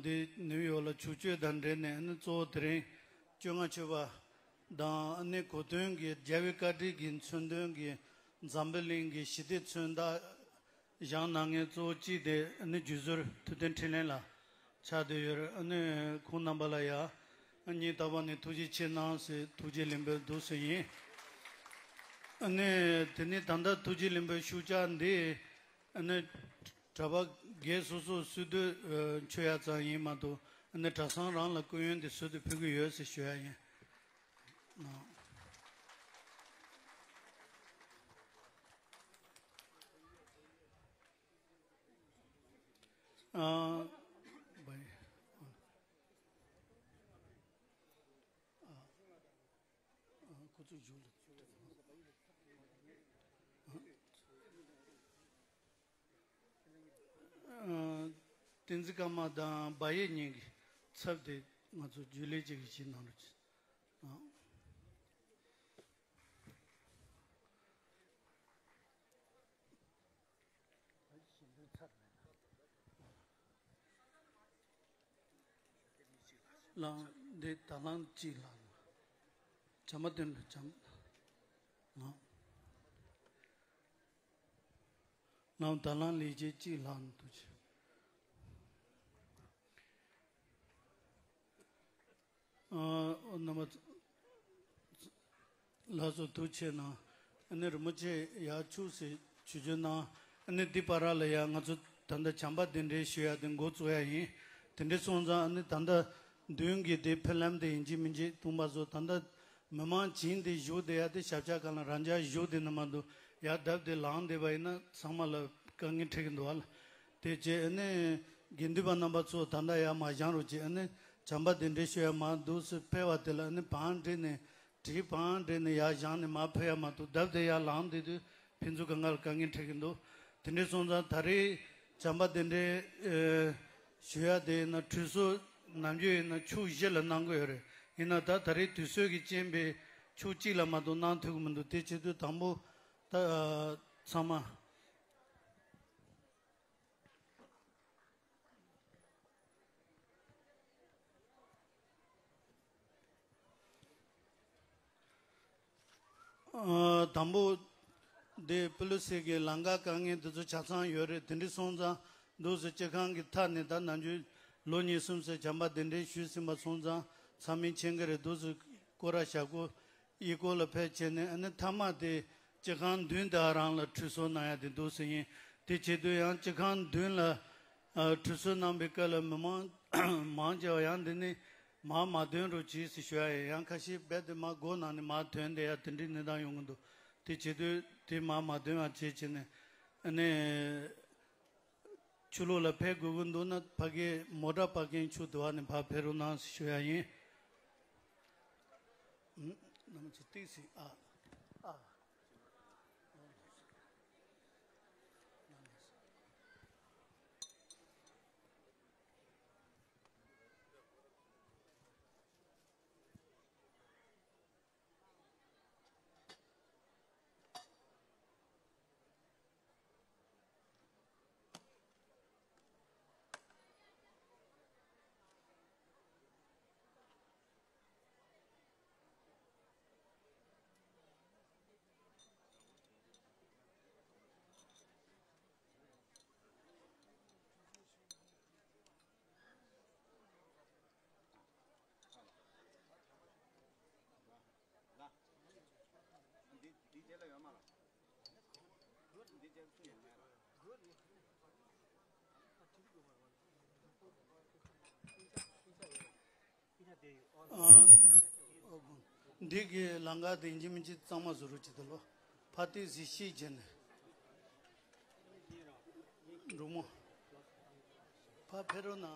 འདི་ནིའུ་ཡོག་ལ་ཆོས་སྤྱོད་དང་འབྲེལ་ནས། ཨ་ནི་གཙོ་བོ་དེ་རིང་བཅོ་ལྔ་མཆོད་པ་དང་། ཨ་ནི་གོ་སྟོན་གྱི་རྒྱལ་བའི་བཀའ་དྲིན་གྱི་མཚོན་དོན་གྱི་འཛམ་བུ་གླིང་གི་ཞི་བདེ་མཚོན་རྟགས་བཞེངས་གནང་མཁན་གཙོ་བོ་གཅིག་དེ་ཨ་ནི་རྒྱུན་ཟུར་ཐུབ་བསྟན་འཕྲིན་ལས་ལགས་ཆགས་བསྡད་ཡོད་རེད། ཨ་ནི་ཁོང་རྣམ་པ་ལ་ཡ་ཨ་སྙིང་ཐག་པ་ནས་ཐུགས་རྗེ་ཆེ་གནང་ཟེར་ཐུགས་རྗེ་ལེགས་འབུལ་འདུག་ཟེར་ཡིན། ཨ་ནི་དེ་ནས་ད་ལྟ་ཐུགས་རྗེ་ལེགས་འབུལ་ཤུགས་རྒྱག་འདི་ཨ་ནི་གྲྭ་པ་སྒེར་སོ་སོ་སོ་སོ་སོས་མཆོད་ཡ་ཙམ་ཡིན་མ་གཏོགས། ཨ་ནི་གྲྭ་ཚང་རང་ལ་སྐུ་ཡོན་དེ་སོ་སོས་ཕུལ་གྱི་ཡོད་ཟེར་ཞུ་ཡ་ཡིན། ཨ། བའི། ཨ། ཁོ་ཚོ་བཞུགས་ལ། ཨ། བསྟན་འཛིན་ཀརྨ་དང་བ་ཡེ་གཉིས་ཀྱི་ཚབ་དེ་ང་ཚོ་རྒྱུན་ལས་ཅིག་གིས་བྱེད་གནང་རོགས་གྱིས། ཨ། ལའང་འདི་ད་ལང་གཅིག་ལ་བྱམས་པ་དོན་གྲུབ་བྱམས་ལ། ལའང་ད་ལང་ལས་བྱེད་གཅིག་ལ་འདུག་ཅེས། ཨ། རྣམ་པ་ལགས་སོ། ཐུགས་རྗེ་གནང་། ཨ་ནི་རིན་པོ་ཆེ་ཡར་ཆུགས་སེ་ཆིབས་བསྒྱུར་གནང་། ཨ་ནི་འདི་བར་ལ་ཡང་ང་ཚོ་ད་ལྟ་བྱམས་པ་གདན་འདྲེན་ཞུ་ཡ་དེ་འགོ་བཙུགས་ཡ་ཡིན། དེ་འདྲ་སོང་ཙང་ཨ་ནི་ད་ལྟ་མདུན་གྱི་དེ་ཕེབས་ལམ་དེ་ཡིན་གཅིག་མིན་གཅིག་སྟོང་པ་བཟོ། ད་ལྟ་མི་མང་བྱིངས་དེ་བཞུགས་བསྡད་ཡ་དེ་ཞབས་བཅགས་སྒང་ལ་རང་འཇགས་བཞུགས་བསྡད་ན་མ་གཏོགས། ཡར་རྡབ་དེ་ལངས་བསྡད་པ་ཡིན་ན་ཚང་མ་ལ་དཀའ་ངལ་འཕྲད་ཀྱི་འདུག་ཨ་ལ། དེ་བྱས་ཨ་ནི་དགེ་འདུན་པ་རྣམ་པ་ཚོ་ད་ལྟ་ཡར་མར་བཞེངས་རོགས་བྱེད། ཨ་ནི་བྱམས་པ་གདན་འདྲེན་ཞུ་ཡ་མར་འདུག་སེ་ཕེབས་པ་དེ་ལ་ཨ་ནི་བང་སྒྲིག་ནས་གྲིའི་བང་སྒྲིག་ནས་ཡར་བཞེངས་ནས་མར་ཕེབས་ཡ་མ་གཏོགས། རྡབ་དེ་ཡར་ལངས་བསྡད་དུས་ ཕན་ཚུན་སྒང་ག་ལ་དཀའ་ངལ་འཕྲད་ཀྱི་འདུག་དེ་འདྲ་སོང་ཙང་ད་རེས་བྱམས་པ་དེ་འདྲའི་ཨེ་ཞུ་ཡ་དེ་ཡིན་ན་ཁྲུས་གསོལ་ནམ་རྒྱུན་ཡིན་ན་ཕྱོགས་བཞི་ལ་གནང་གི་ཡོད་རེད། ཡིན་ན་ད་ད་རེས་དུས་ཚོད་ཀྱི་རྐྱེན་པས་ཕྱོགས་གཅིག་ལ་མ་གཏོགས་གནང་ཐུབ་ཀྱི་མི་འདུག་དེ་བྱེད་དུས་དང་པོ་ད་ཨ་ཚང་མ། ཨ་དང་པོ་འདི་པུ་ལི་སི་གི་ལམ་ཁ་དཀའ་ངལ་འདི་ཚོ་ཆ་ཚང་ཡོད་རེད། དེ་འདྲ་སོང་ཙང་འདུག་སེ་སྤྱི་ཁང་གི་མཐའ་ནས་ད་ནམ་རྒྱུན་ལོ་གཉིས་གསུམ་ཙམ་བྱམས་པ་གདན་འདྲེན་ཞུས་ཟིན་པ་སོང་ཙང་ཚང་མས་མཁྱེན་གྱི་རེད། འདུག་སེ་སྐོར་ར་བཞག་གོ། གཡས་སྐོར་ལ་ཕེབས་བྱས་ནས་ཨ་ནི་མཐའ་མ་དེ་སྤྱི་ཁང་མདུན་དེ་རང་ལ་ཁྲུས་གསོལ་གནང་ཡ་དེ་འདུག་སེ་ཡིན། དེ་བྱེད་དུས་ཡང་སྤྱི་ཁང་མདུན་ལ་ཨ་ཁྲུས་གསོལ་གནང་པའི་སྐབས་ལ་མི་མང་མང་ཆེ་བ་ཡང་འདི་ནས་མར་མ་ཐོན་རོགས་གྱིས་ཟེར་ཞུ་ཡ་ཡིན། ཡང་ཁ་ཤས་རྦད་དེ་མར་སྒོ་ནང་ནས་མར་ཐོན་བསྡད་ཡ་དེ་འདྲའི་གནས་སྟངས་ཡོང་གི་འདུག་དེ་བྱེད་དུས་དེ་མར་མ་ཐོན་པ་བྱེད་བྱས་ནས་ཨ་ནི། ཆུ་ལོག་ལ་ཕེབས་དགོས་ཀྱི་འདུག་ན་ཕ་གིའི་མོ་ཊ་པར་ཀིང་ཆུ་དེ་བ་ནས་ཕར་ཕེབས་རོགས་གནང་ཞུ་ཡ་ཡིན། ཨུམ། རྣམ་ཅི་ཏིག་སི་ཨ། ཨ། ལ། འདི་འདི་རྗེས་ལ་ཡོད་མ་ལ། འདི་རྗེས་སུ་ཡོད་མེད་ལ། ཨ། འདི་གི་ལམ་ཁ་དེ་ཡིན་གཅིག་མིན་གཅིག་གཙང་མ་བཟོ་རོགས་བྱེད་དོ་ལོ། ཕ་ཏི་སི་ཤིག་བྱས་ནས། འབྲུག་མོ། ཕ་ཕེ་རོ་ན།